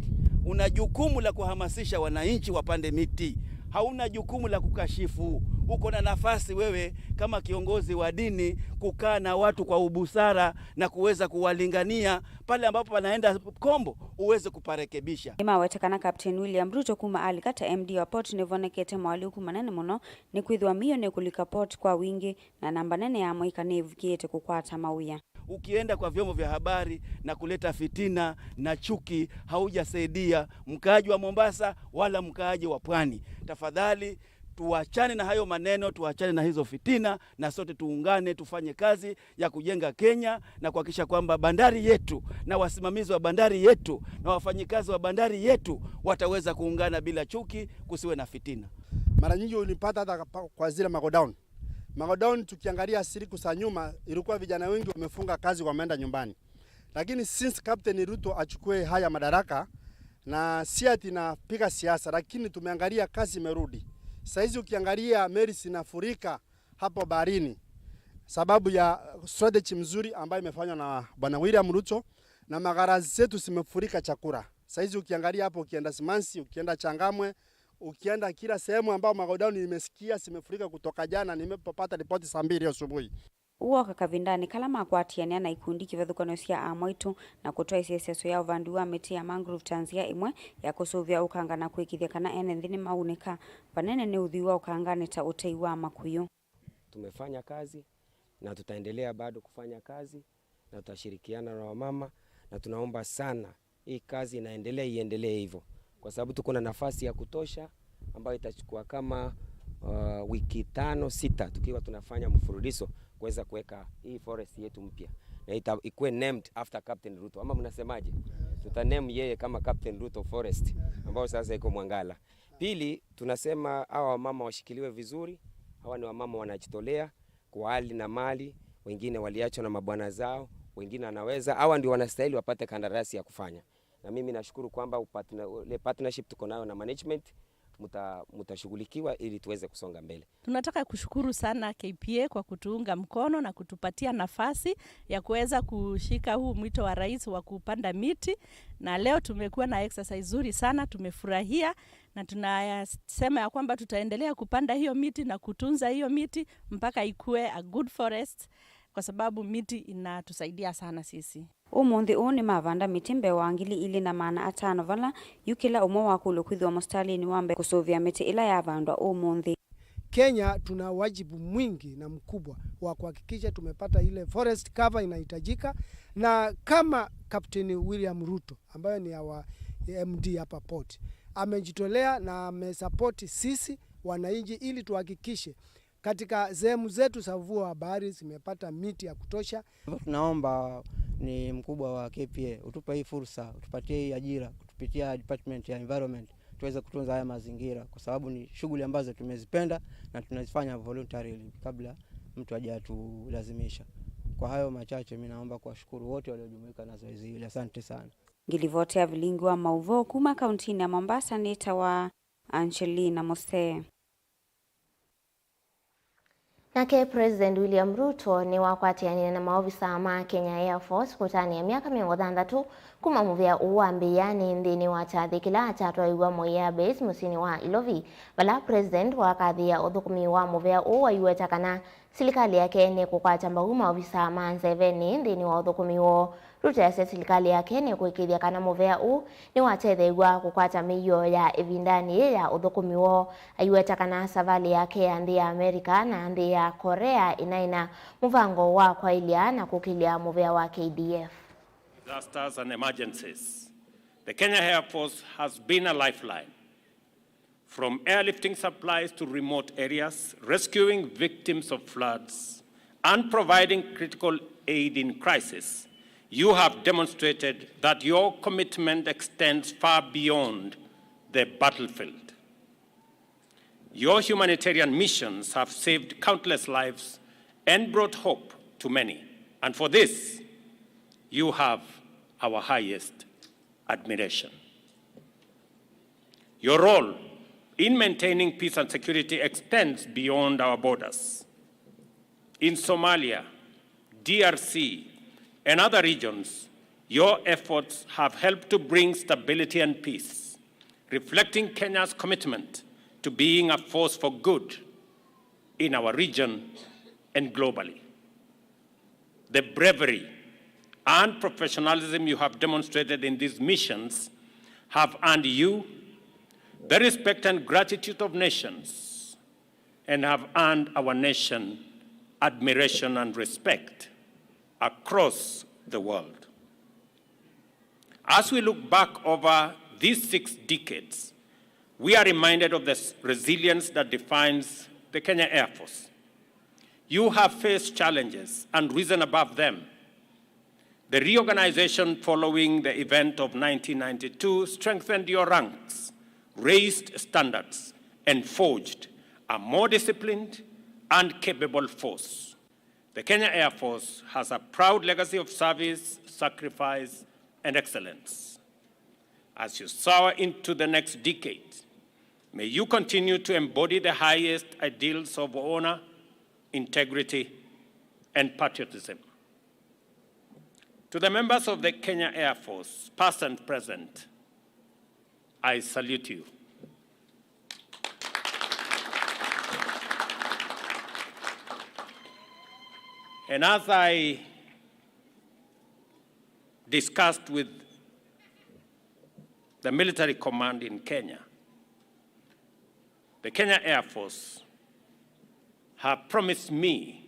una jukumu la kuhamasisha wananchi wapande miti. Hauna jukumu la kukashifu. Uko na nafasi wewe kama kiongozi wa dini kukaa na watu kwa ubusara na kuweza kuwalingania pale ambapo panaenda kombo uweze kuparekebisha. Nĩmawete kana Captain William Ruto kuma alika ta M D wa port nĩvonekete moalyũku manene mũno, nĩkwĩthĩwa mĩio nĩkũlika port kwa wingĩ, na namba nene ya amũika nĩĩvikĩĩte kũkwata mawĩa. Ukienda kwa vyombo vya habari na kuleta fitina na chuki, haujasaidia mkaaji wa Mombasa wala mkaaji wa pwani. Tafadhali, tuachane na hayo maneno, tuachane na hizo fitina, na sote tuungane, tufanye kazi ya kujenga Kenya na kuhakikisha kwamba bandari yetu na wasimamizi wa bandari yetu na wafanyikazi wa bandari yetu wataweza kuungana bila chuki, kusiwe na fitina. Mara nyingi unipata hata kwa zile magodown. Magodown tukiangalia siku za nyuma, ilikuwa vijana wengi wamefunga kazi, wameenda nyumbani. Lakini since Captain Ruto achukue haya madaraka, na si ati napiga siasa, lakini tumeangalia kazi imerudi. Saizi ukiangalia meli zinafurika hapo baharini sababu ya strategy mzuri ambayo imefanywa na Bwana William Ruto, na magara zetu zimefurika chakula. Saizi ukiangalia hapo, ukienda Simansi, ukienda Changamwe, ukienda kila sehemu ambao magodown nimesikia zimefurika kutoka jana, nimepata ripoti saa mbili asubuhi. Ũũ woka kavindanĩ kala makwatĩanĩa na ikundi kĩvathũkany'o sya amwaitũ na kũtwaĩsya ĩseso ya ũvandi wa mĩtĩ ya mangrove ta nzĩa ĩmwe ya kũsũvĩa ũkanga na kũĩkĩĩthya kana ene nthĩ nĩmaunĩka vanene nĩ ũthwii wa ũkanganĩ ta ũtei wa makũyũ. Tumefanya kazi na tutaendelea bado kufanya kazi na tutashirikiana na wamama, na tunaomba sana hii kazi inaendelea, iendelee hivyo, kwa sababu tuko na nafasi ya kutosha ambayo itachukua kama, uh, wiki tano, sita tukiwa tunafanya mfululizo kuweza kuweka hii forest yetu mpya na ita-, ikuwe named after Captain Ruto. Ama mnasemaje? Tuta name yeye kama Captain Ruto Forest, ambao sasa iko Mwangala. Pili, tunasema hawa wamama washikiliwe vizuri. Hawa ni wamama wanajitolea kwa hali na mali, wengine waliachwa na mabwana zao, wengine wanaweza, hawa ndio wanastahili wapate kandarasi ya kufanya. Na mimi nashukuru kwamba upatna-, ile partnership tuko nayo na management, Muta-, mutashughulikiwa ili tuweze kusonga mbele. Tunataka kushukuru sana K P A kwa kutuunga mkono na kutupatia nafasi ya kuweza kushika huu mwito wa rais wa kupanda miti, na leo tumekuwa na exercise nzuri sana, tumefurahia na tunasema ya kwamba tutaendelea kupanda hiyo miti na kutunza hiyo miti mpaka ikue a good forest, kwa sababu miti inatusaidia sana sisi. Ũmũnthĩ ũũ nĩmavanda mĩtĩ mbee wa ngili ilĩ na maana atano vala yu kĩla ũmwe wakũlw'a kwĩthĩwa mũsitalĩnĩ wa mbee kũsũvĩa mĩtĩ ĩla yavandwa ũmũnthĩ. Kenya tuna wajibu mwingi na mkubwa wa kuhakikisha tumepata ile forest cover inahitajika, na kama Captain William Ruto ambaye ni our M D hapa port amejitolea na amesapoti sisi wananchi ili tuhakikishe katika sehemu zetu za ufuo wa bahari zimepata miti ya kutosha. Hivyo tunaomba ni mkubwa wa K P A utupe hii fursa, utupatie hii ajira kupitia department ya environment, tuweze kutunza haya mazingira, kwa sababu ni shughuli ambazo tumezipenda na tunazifanya voluntarily kabla mtu hajatulazimisha. Kwa hayo machache, mimi naomba kuwashukuru wote waliojumuika na zoezi hili. Asante sana. Ngilivoti ya vilingi wa mauvoo kuma kauntinĩ ya Mombasa nĩtawa Angelina Mose. Nake President William Ruto nĩwakwatĩanĩe na maovisaa ma Kenya Air Force kũtanĩa myaka mĩongo thanthatũ kuma mũvĩa ũũ wambĩĩa nĩ nthĩnĩ wa kyathĩ kĩla kyatwaiw'a Moi Air Base mũsyĩnĩ wa Ilovi, vala President wakathĩĩa ũthũkũmi wa mũvĩa ũũ waiweta kana silikalĩ yake nĩkũkwata mbau maovisaa ma nzevenĩ nthĩnĩ wa ũthũkũmi woo. Ruto easya silikalĩ yake nĩkũĩkĩĩthya kana mũvea ũũ nĩwatetheew'a kũkwata mĩio ya ĩvindanĩ yĩĩ ya ũthũkũmi woo. Aiweta kana savalĩ yake ya nthĩ ya America na nthĩ ya Korea ĩnaĩ na mũvango wa kwaĩlya na kũkĩlya mũvea wa K D F. Disasters and emergencies. The Kenya Air Force has been a lifeline. From airlifting supplies to remote areas, rescuing victims of floods, and providing critical aid in crisis, you have demonstrated that your commitment extends far beyond the battlefield. Your humanitarian missions have saved countless lives and brought hope to many, and for this, you have our highest admiration. Your role in maintaining peace and security extends beyond our borders. In Somalia, D R C, and other regions, your efforts have helped to bring stability and peace, reflecting Kenya's commitment to being a force for good in our region and globally. The bravery and professionalism you have demonstrated in these missions have earned you the respect and gratitude of nations and have earned our nation admiration and respect across the world. As we look back over these six decades, we are reminded of the s-, resilience that defines the Kenya Air Force. You have faced challenges and risen above them. The reorganization following the event of nineteen ninety-two strengthened your ranks, raised standards, and forged a more disciplined and capable force. The Kenya Air Force has a proud legacy of service, sacrifice, and excellence. As you soar into the next decade, may you continue to embody the highest ideals of honor, integrity, and patriotism. To the members of the Kenya Air Force, past and present, I salute you. And as I discussed with the military command in Kenya, the Kenya Air Force have promised me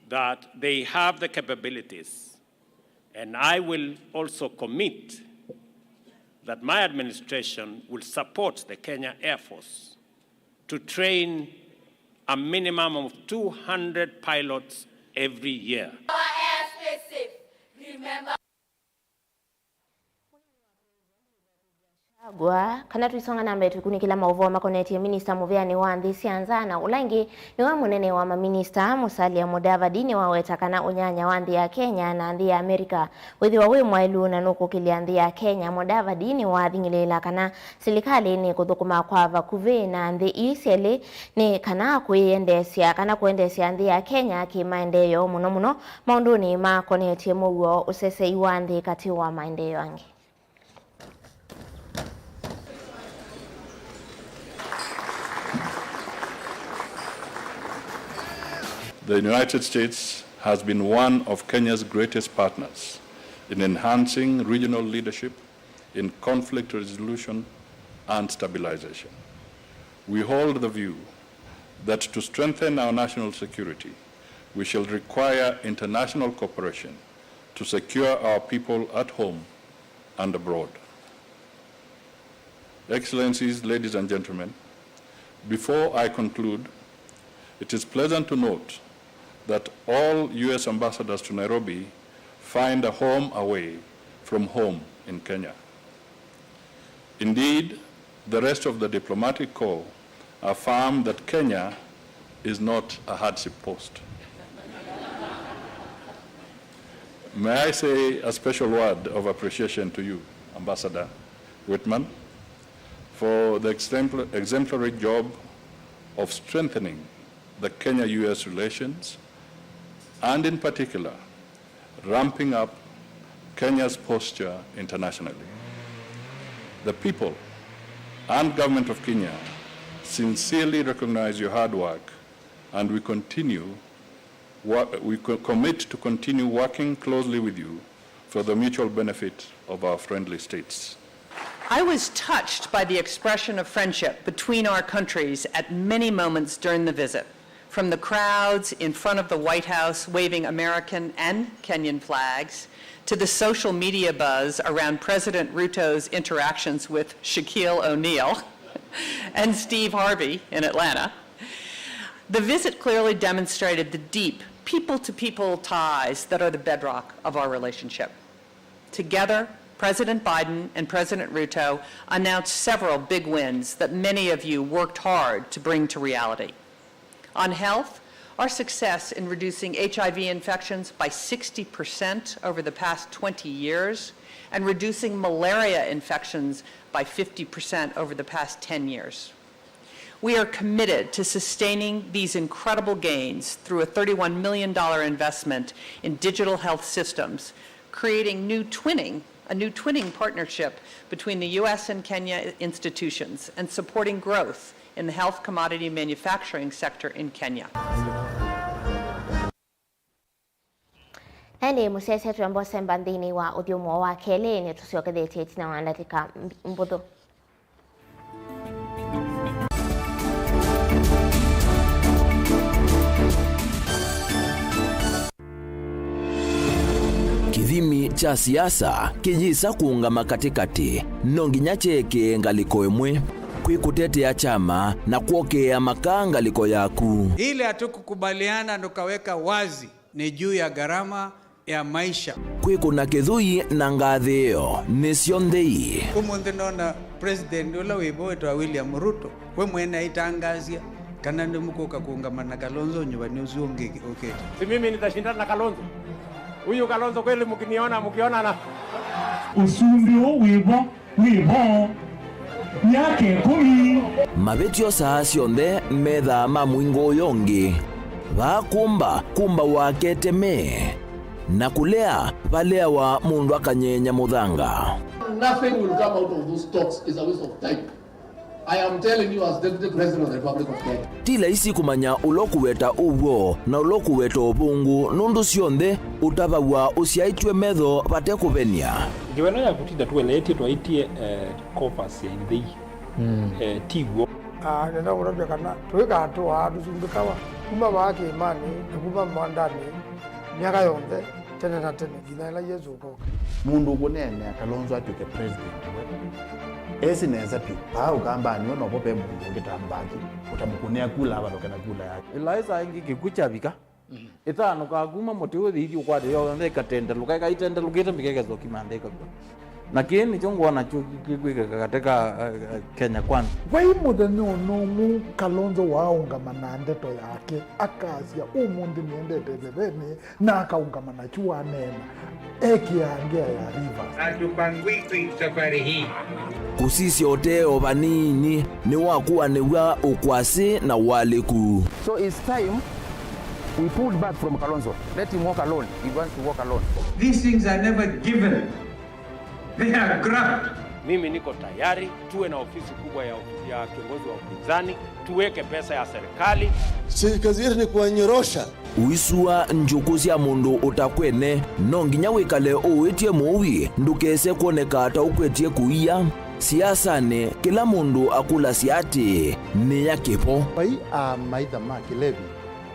that they have the capabilities, and I will also commit that my administration will support the Kenya Air Force to train a minimum of two hundred pilots every year. Our airspace safe. Remember. Gua, kana tũisonga na mbee tũkunĩkĩla maũvoo makonetye minista mũvĩanĩ wa nthĩ sya nza na ũla ĩngĩ nĩwe mũnene wa maminista, Musalia Mudavadi, nĩwaweta kana ũnyanya wa nthĩ ya Kenya na nthĩ ya Amerika wĩthĩwa wĩ mwaĩlu na nũkũkĩlya nthĩ ya Kenya. Mudavadi nĩwathing'ĩlĩĩla kana silikalĩ nĩkũthũkũma kwa vakuvĩ na nthĩ ii syelĩ nĩ kana kwĩendeesya, kana kũendeesya nthĩ ya Kenya kĩmaendeeo, mũno mũno maũndũnĩ makonetye mũuo, ũsesei wa nthĩ katĩ wa maendeeo angĩ. The United States has been one of Kenya's greatest partners in enhancing regional leadership in conflict resolution and stabilization. We hold the view that to strengthen our national security, we shall require international cooperation to secure our people at home and abroad. Excellencies, ladies and gentlemen, before I conclude, it is pleasant to note that all U S ambassadors to Nairobi find a home away from home in Kenya. Indeed, the rest of the diplomatic corps affirm that Kenya is not a hardship post. May I say a special word of appreciation to you, Ambassador Wittman, for the exempl-, exemplary job of strengthening the Kenya U S relations, and in particular, ramping up Kenya's posture internationally. The people and government of Kenya sincerely recognize your hard work, and we continue wo-, we co-, commit to continue working closely with you for the mutual benefit of our friendly states. I was touched by the expression of friendship between our countries at many moments during the visit, from the crowds in front of the White House waving American and Kenyan flags, to the social media buzz around President Ruto's interactions with Shaquille O'Neal and Steve Harvey in Atlanta. The visit clearly demonstrated the deep people-to-people ties that are the bedrock of our relationship. Together, President Biden and President Ruto announced several big wins that many of you worked hard to bring to reality. On health, our success in reducing H I V infections by sixty percent over the past twenty years and reducing malaria infections by fifty percent over the past ten years. We are committed to sustaining these incredible gains through a thirty-one million dollar investment in digital health systems, creating new twinning, a new twinning partnership between the U S and Kenya institutions, and supporting growth in the health commodity manufacturing sector in Kenya. Na ĩndĩ mũsyaĩĩsya twĩambwa semba nthĩnĩ wa ũthyũmũo wa kelĩ, nĩtũsyokethetye ĩtina wa ndatĩka mb-, mbũthũ. Kĩthimi kya siasa kĩyĩsa kũũngama katĩkatĩ, no nginya kyeekĩe ngalĩko ĩmwe. Kwĩ kũtetea kyama na kwokĩĩa makaa ngalĩko yaku. Ile hatukukubaliana tukaweka wazi ni juu ya gharama ya maisha. Kwĩkũna kĩthũi na ngathĩĩo nĩ syonthe ii. Ũmũnthĩ nona president ũla wĩ vo wĩtawa William Ruto, we mwene aitangaasya kana nĩmũkũka kũũngama na Kalonzo ũnyuvani ũsu ũngĩ ũkĩte. Si mimi nitashindana na Kalonzo? Huyu Kalonzo kweli mkiniona, mkionana? Ũsumbĩ ũũ wĩ vo wĩ vo myaka ĩkũmi. Mavĩtyo saa syonthe methaa ma mũingo ũyũ ũngĩ. Vaa kũmba, kũmba wake teme. Na kũlea, valeawa mũndũ akanyenya mũthanga. Nothing will come out of those talks is a waste of time. I am telling you as Deputy President of the Republic of Kenya. Ti laisi kũmanya ũla ũkũweta ũw'o na ũla ũkũweta ũvũngũ, nũndũ syonthe ũtavaw'a ũsyaĩtw'e metho vate kũvenia. Ngewa ĩno ya kũtinda tũeleetye twaĩtye, eh, Corpus ya Ithei. Mm. Eh, ti w'o. Ah, nenda kũtavya kana tũikatũaa tũsumbĩkawa kuma vaa kĩĩmanĩ na kuma mwandanĩ myaka yonthe, tene na tene, nginya ĩla Yesũ ũkoka. Mũndũ ũkũneenea Kalonzo atw'ĩke president we, esĩ nesa vyũ. Vaa Ũkambanĩ ũũ novo ve mũndũ ũngĩ ta Mbaki, ũtamũkũnĩa kula avalũke na kula yake. Ĩlaĩsa ĩngĩ kĩkw'ũ kyavika, ĩthanũkaa kuma mũtĩ ũyũ ĩthi ũkwate yonthe ĩkatendelũka, ĩkaitendelũkĩte mĩka ĩkesa ũkimantha ĩkakw'a. Na kĩĩ nĩkyo ngwona kyu-, kĩkwĩkĩka katĩ ka, eh, eh, Kenya Kwanza. Vai mũthenya o na ũmwe Kalonzo waaũngama na ndeto yake, akasya, "Ũmũnthĩ nĩendete ĩthevenĩ," na akaũngama nakyu waneena, ekĩaa ngea ya Rivers. Hatupangwiki safari hii. Kũsisya ũtee o vanini nĩwakuanĩw'a ũkwasĩ na ũalĩku. So it's time we pulled back from Kalonzo. Let him walk alone. He wants to walk alone. These things are never given. They are graft. Mimi niko tayari tuwe na ofisi kubwa ya, ya kiongozi wa upinzani, tuweke pesa ya serikali. Si kazi yetu ni kuwanyorosha. Ũisua njũkũ sya mũndũ ũtakwene, no nginya wĩkale ũĩtye mũui ndũkese kwoneka ta ũkwetye kũia. Siasanĩ, kĩla mũndũ akũlasya atĩĩ, "Nĩ ya kĩvo." Vai a maitha ma kĩlevi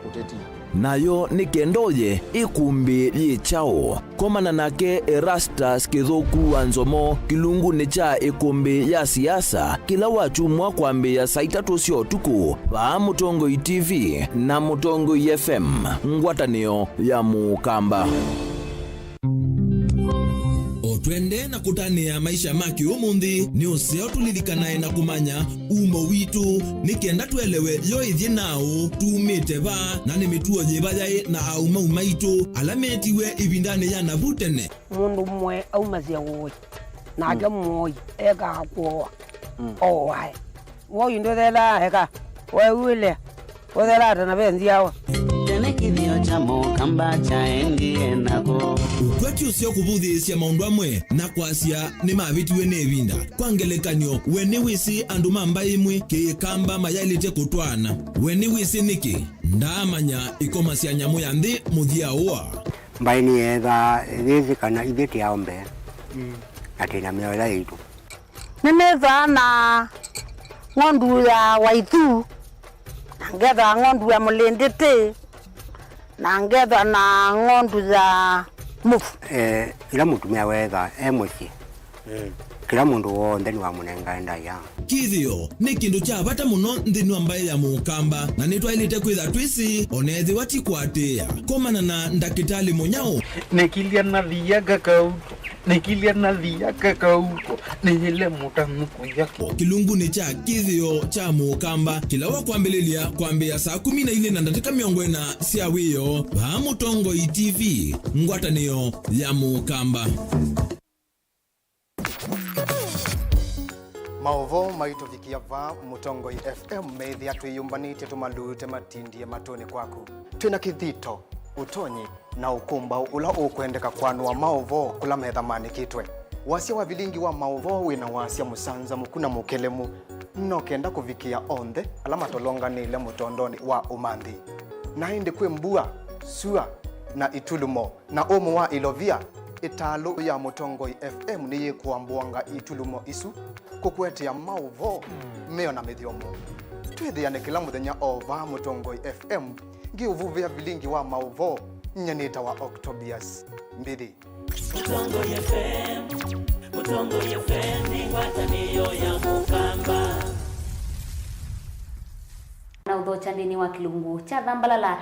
ũteti. Nayo nĩ kenda ũye ĩkũmbĩ yĩ kyaũ? Komana nake Erastus Kĩthũku wa Nzomo kĩlungunĩ kya ĩkũmbĩ ya siasa kĩla wakyumwa kwambĩĩa saa itatũ sya ũtukũ vaa Mũtongoi T V na Mũtongoi F M, ngwatanĩo ya Mũkamba. O twende na kũtanĩa maisha ma kĩũmũnthĩ, nĩ ũseo tũlilikanae na kũmanya umo witũ, nĩ kenda tũelewe yo ĩthyĩ naaũ, tumĩte va, na nĩ mĩtuo yĩva yaĩ na aumau maitũ ala meetiwe ĩvindanĩ ya navu tene. Mũndũ ũmwe aumasya ũĩ, nake mũoi ekaa kũoa, ooae. Woi ndũthelaa eka, weũĩle, ũthelaa ta na ve nzyawa. Tene kĩthĩo kya Mũkamba kyaendie nako. Ũkwati ũseo kũvũthĩĩsya maũndũ amwe na kwasya nĩmavĩtiwe nĩ ĩvinda. Kwa ngelekany'o, we nĩwĩsĩ andũ ma mbaĩ ĩmwe Kĩkamba mayaĩlĩte kũtwaana? We nĩwĩsĩ nĩkĩ? Ndaamanya ĩkoma sya nyamũ ya nthĩ mũthya ũa. Mbaĩ nĩyeethaa yĩsĩ kana ithyĩ tĩ aũmbe, na twĩ na mĩao ĩla yaitũ. Nĩnĩthaa na ng'ondu ya waithu, na ngethwa ng'ondu ya mũlĩndĩtĩ, na ngethwa na ng'ondu ya mũvu. Eh, ĩla mũtumĩa weetha e mũsyĩ, kĩla mũndũ w'onthe nĩwamũnengae ndaĩa. Kĩthĩo nĩ kĩndũ kya vata mũno nthĩnĩ wa mbaĩ ya Mũkamba, na nĩtwaĩlĩte kwĩtha twĩsĩ, o na ethĩwa ti kũatĩĩa. Komana na ndakĩtalĩ mũnyaũ. Nĩkilya na thia kakau. Nĩkilya na thia kakauko, nĩyĩle mũtanu kũya. Kĩlungunĩ kya kĩthĩo kya Mũkamba, kĩla wa kwambĩlĩlya kwambĩĩa saa kũmi na ilĩ na ndatĩka mĩongo ĩna sya wĩoo, vaa Mũtongoi T V, ngwatanĩo ya Mũkamba. Maũvoo maitũvikĩa vaa Mũtongoi F M, meĩthĩa twĩyũmbanĩtye tũmalute matindie matũnĩ kwaku. Twĩ na kĩthito, ũtonyi, na ũkũmbaũ ũla ũkwendeka kwanũa maũvoo kũla metha maandĩkĩtwe. Wasya wa vilingi wa maũvoo wĩ na wasya mũsanzamũku na mũkelemu, no kenda kũvikĩa onthe ala matolonganĩile mũtondonĩ wa ũmanthi. Na ĩndĩ kwĩ mbua, sua, na itulumo, na ũmũ wa ilovia, ĩtalũ ya Mũtongoi F M nĩyĩkũambũanga itulumo isu kũkũetea maũvoo meona mĩthyomo. Twĩthĩane kĩla mũthenya o vaa Mũtongoi F M. Ngĩũvuvĩa vilingi wa maũvoo, nyie nĩtawa Octobius Mbithi. Mũtongoi F M, Mũtongoi F M nĩ ngwatanĩo ya Mũkamba. Na ũthokya nthĩnĩ wa kĩlungu kya Thambalala.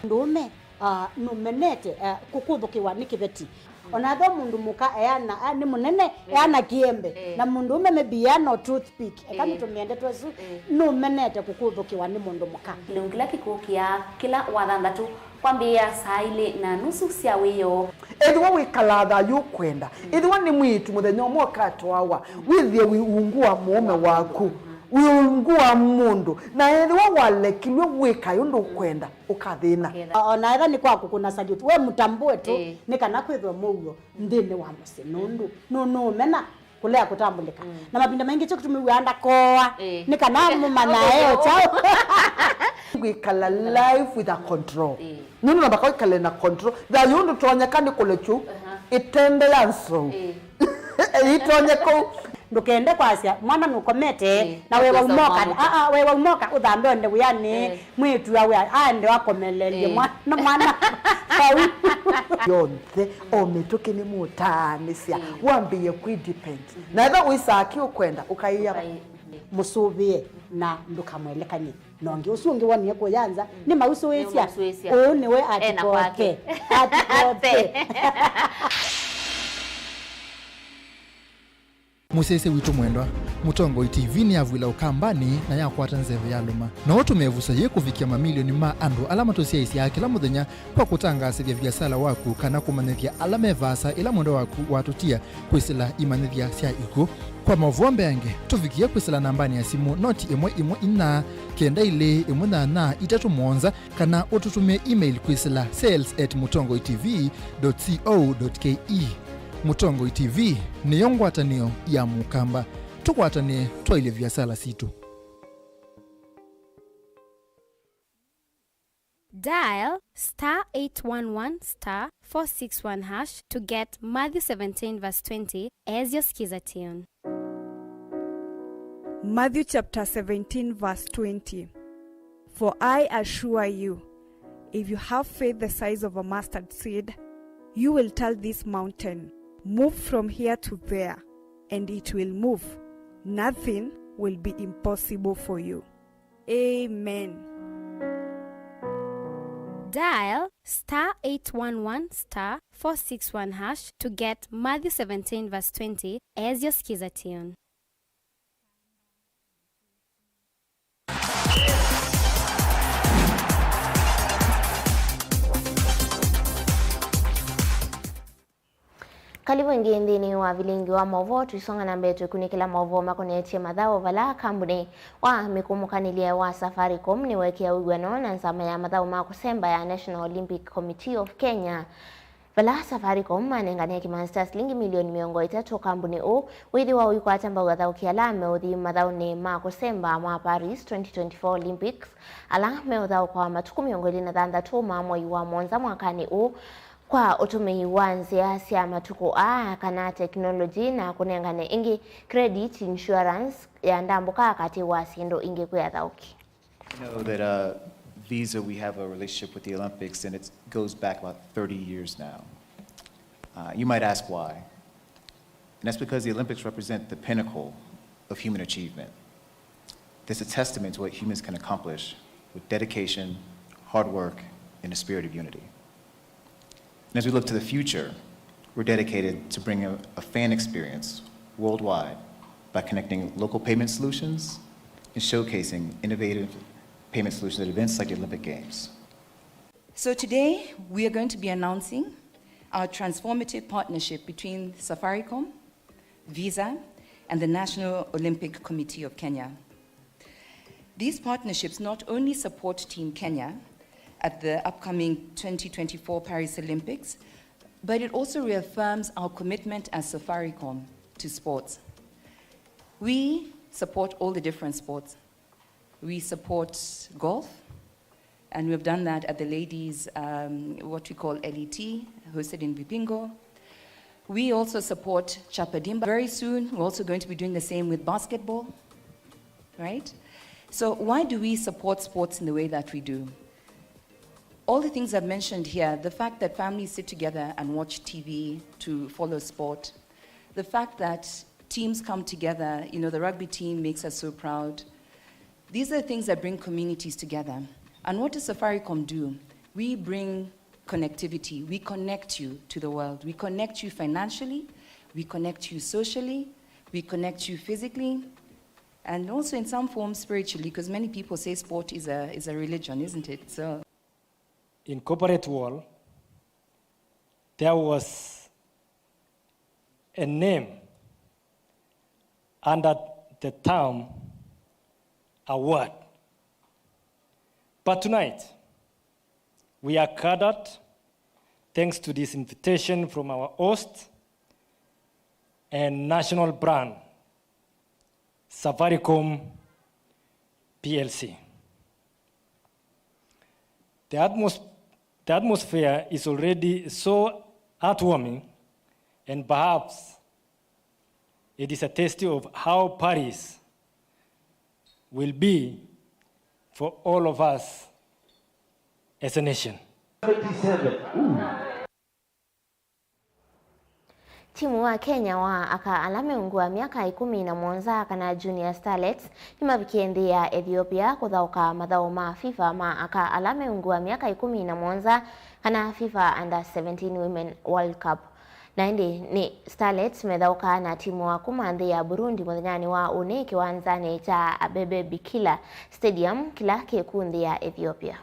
Mũndũũme, ah, nũmenete, ah, kũkũthũkĩwa nĩ kĩveti. Ona ethĩwa mũndũ mũka eana, ah, nĩ mũnene, eh, eana kĩembe. Eh. Na mũndũũme maybe eana o toothpick. Eka, eh, nĩtũmĩe ndeto ĩsu, eh, nũmenete kũkũthũkĩwa nĩ mũndũ mũka. Kĩlungu kĩla kĩkũkĩa kĩla wathanthatũ kwambĩĩa saa ilĩ na nusu sya wĩoo. Ethĩwa wĩkalaa thayũ ũkwenda, ethĩwa nĩ mwĩĩtu mũthenya ũmwe ũkatwawa, wĩthĩe wĩ ungu wa mũũme waku, wĩ ungu wa mũndũ, na ethĩwa walekilw'e wĩkae ũndũ ũkwenda, ũkathĩna. Ũkethĩa. O na ethĩwa nĩ kwa kũkũna salute, we mũtambũe tu, ĩĩ, nĩ kana kwĩthwe mũuo nthĩnĩ wa mũsyĩ, nũndũ nũ-, nũũmena kũlea kũtambũlĩka. Mm. Na mavinda maingĩ kyo kĩtumi wĩaa ndakooa, ĩĩ, nĩ kana mũmanyae o kyaũ. Kwĩkala life with a control. Ĩĩ. Nũndũ namba kwĩkale na control. Thayũ ndũtonyeka nĩ kũlekyu, aha, ĩtende ya nzou. Ĩĩ. Ĩtonye kũu. Ndũkende kwasya mwana nũkomete, ĩĩ, na wewa ũkwĩsa ũmoka. Aa, wewa ũmoka, ũthambe ũende wĩanĩ. Ĩĩ. Mwĩĩtu awe aende wakomeleelye, ĩĩ, mwana, mwana vau. Yonthe, o mĩtũkĩ nĩmũtaanĩsya, ĩĩ, wambĩĩe kwĩ depend. Mhm. Na ethĩwa wĩsaa kĩ ũkwenda, ũkaĩa. Ũkaĩ-, ĩĩ. Mũsũvĩe na ndũkamwelekany'e na ũngĩ. Ũsu ũngĩ wonie kũya nza, mm, nĩmausũĩsya. Nĩmausũĩsya. Ũũ nĩwe ena kwake. Atikote. Atikote. Mũsyaĩĩsya witũ mwendwa, Mũtongoi T V nĩyavw'ĩla Ũkambanĩ na yakwata nzeve ya lũma. No ũtũme ĩvuso yĩĩ kũvikĩa mamilioni ma andũ ala matũsyaĩĩsyaa kĩla mũthenya kwa kũtangaasĩthya viasala waku kana kũmanyĩthya ala me vaasa ĩla mwendwa waku watũtia kwĩsĩla imanyĩthya sya ikw'ũ. Kwa maũvoo mbeange, tũvikĩe kwĩsĩla nambanĩ ya simũ noti ĩmwe ĩmwe inya kenda ilĩ ĩmwe nyanya itatũ mũonza, kana ũtũtũmĩe email kwĩsĩla sales at mũtongoi T V dot co dot K E. Mũtongoi T V nĩyo ngwatanĩo ya Mũkamba. Tũkwatanĩe twaĩlye viasala sitũ. Dial star eight one one star four six one hash to get Matthew seventeen verse twenty as your Skiza tune. Matthew chapter seventeen, verse twenty. For I assure you, if you have faith the size of a mustard seed, you will tell this mountain, "Move from here to there," and it will move. Nothing will be impossible for you. Amen. Dial star eight one one star four six one hash to get Matthew seventeen verse twenty as your Skiza tune. Kalĩvu ĩngĩ nthĩnĩ wa vilingi wa maũvoo, tũisonga na mbee tũikunĩkĩla maũvoo makonetye mathaũ, vala kambunĩ wa mĩkũmũkanĩlye wa Safaricom nĩweekĩa wĩw'ano na nzama ya mathaũ ma kũsemba ya National Olympic Committee of Kenya, vala Safaricom manengane kĩmanzi kya silingi milioni mĩongo ĩtatũ kambunĩ ũũ wĩthĩwa ũikwata mbau athaũki ala meũthi mathaũnĩ ma kũsemba ma Paris twenty twenty-four Olympics, ala meũthaũkwa matukũ mĩongo ĩlĩ na thanthatũ ma mwei wa mũonza mwakanĩ ũũ, kwa ũtũmĩi wa nzĩa sya matukũ aa kana teknolongyi, na kũnengane ĩngĩ credit insurance ya ndambũka katĩ wa syĩndũ ingĩ kwĩ athaũki. You know that, uh, Visa, we have a relationship with the Olympics, and it goes back about thirty years now. Uh, you might ask why. And that's because the Olympics represent the pinnacle of human achievement. It's a testament to what humans can accomplish with dedication, hard work, and a spirit of unity. And as we look to the future, we're dedicated to bringing a, a fan experience worldwide by connecting local payment solutions and showcasing innovative payment solutions at events like the Olympic Games. So today, we are going to be announcing our transformative partnership between Safaricom, Visa, and the National Olympic Committee of Kenya. These partnerships not only support Team Kenya at the upcoming twenty twenty-four Paris Olympics, but it also reaffirms our commitment as Safaricom to sports. We support all the different sports. We support golf, and we have done that at the ladies, um, what we call L E T, hosted in Vipingo. We also support Chapadimba. Very soon, we're also going to be doing the same with basketball, right? So why do we support sports in the way that we do? All the things I've mentioned here, the fact that families sit together and watch T V to follow sport, the fact that teams come together, you know, the rugby team makes us so proud. These are things that bring communities together. And what does Safaricom do? We bring connectivity. We connect you to the world. We connect you financially. We connect you socially. We connect you physically. And also in some form spiritually, because many people say sport is a, is a religion, isn't it? So in corporate world, there was a name under the term award. But tonight, we are gathered thanks to this invitation from our host and national brand, Safaricom P L C. The atmos-, the atmosphere is already so heartwarming, and perhaps it is a test of how Paris will be for all of us as a nation. Twenty-seven. Ooh. Timu wa Kenya wa aka ala me ungu wa myaka ĩkũmi na mũonza kana Junior Starlets nĩmavikie nthĩ ya Ethiopia kũthaũka mathaũ ma FIFA ma aka ala me ungu wa myaka ĩkũmi na mũonza kana FIFA Under seventeen Women World Cup. Na ĩndĩ nĩ Starlets methaũkaa na timu wa kuma nthĩ ya Burundi mũthenyanĩ wa ũnĩ kĩwanzanĩ kya Abebe Bikila Stadium kĩla kĩ ku nthĩ ya Ethiopia.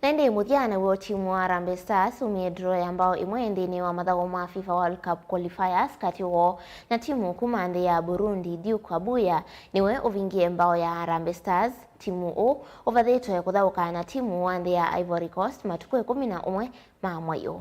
Na ĩndĩ mũthya naw'o timu wa Harambee Stars umie draw ya mbao ĩmwe nthĩnĩ wa mathaũ ma FIFA World Cup qualifiers katĩ woo na timu kuma nthĩ ya Burundi. Duke Abuya nĩwe ũvingie mbao ya Harambee Stars. Timu ũũ ũvathĩtwe kũthaũka na timu wa nthĩ ya Ivory Coast matukũ ĩkũmi na ũmwe ma mwei ũũ.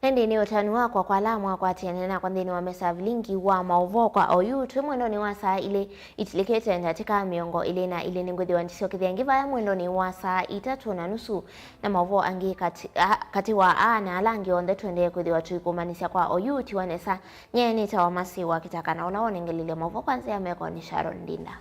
Na ĩndĩ nĩ ũtanu wakwa kwa ala mwakwatĩanĩa nakwa nthĩnĩ wa mesa ya vilingi wa maũvoo kwa oyu. Twĩ mwendonĩ wa saa ilĩ itilĩkĩte ndatĩka mĩongo ĩlĩ na ilĩ. Nĩngwĩthĩwa ndisyokethya ĩngĩ vaya mwendonĩ wa saa itatũ na nusu na maũvoo angĩ katĩ, a, katĩ wa aa na ala angĩ onthe tũendee kwĩthĩwa tũikũmanĩsya kwa oyu. Tiwa nesa, nyie nĩtawa Masi wa Kĩtaka na ũla wonengelelya maũvoo kwa nzĩa ya meko nĩ Sharon Ndinda.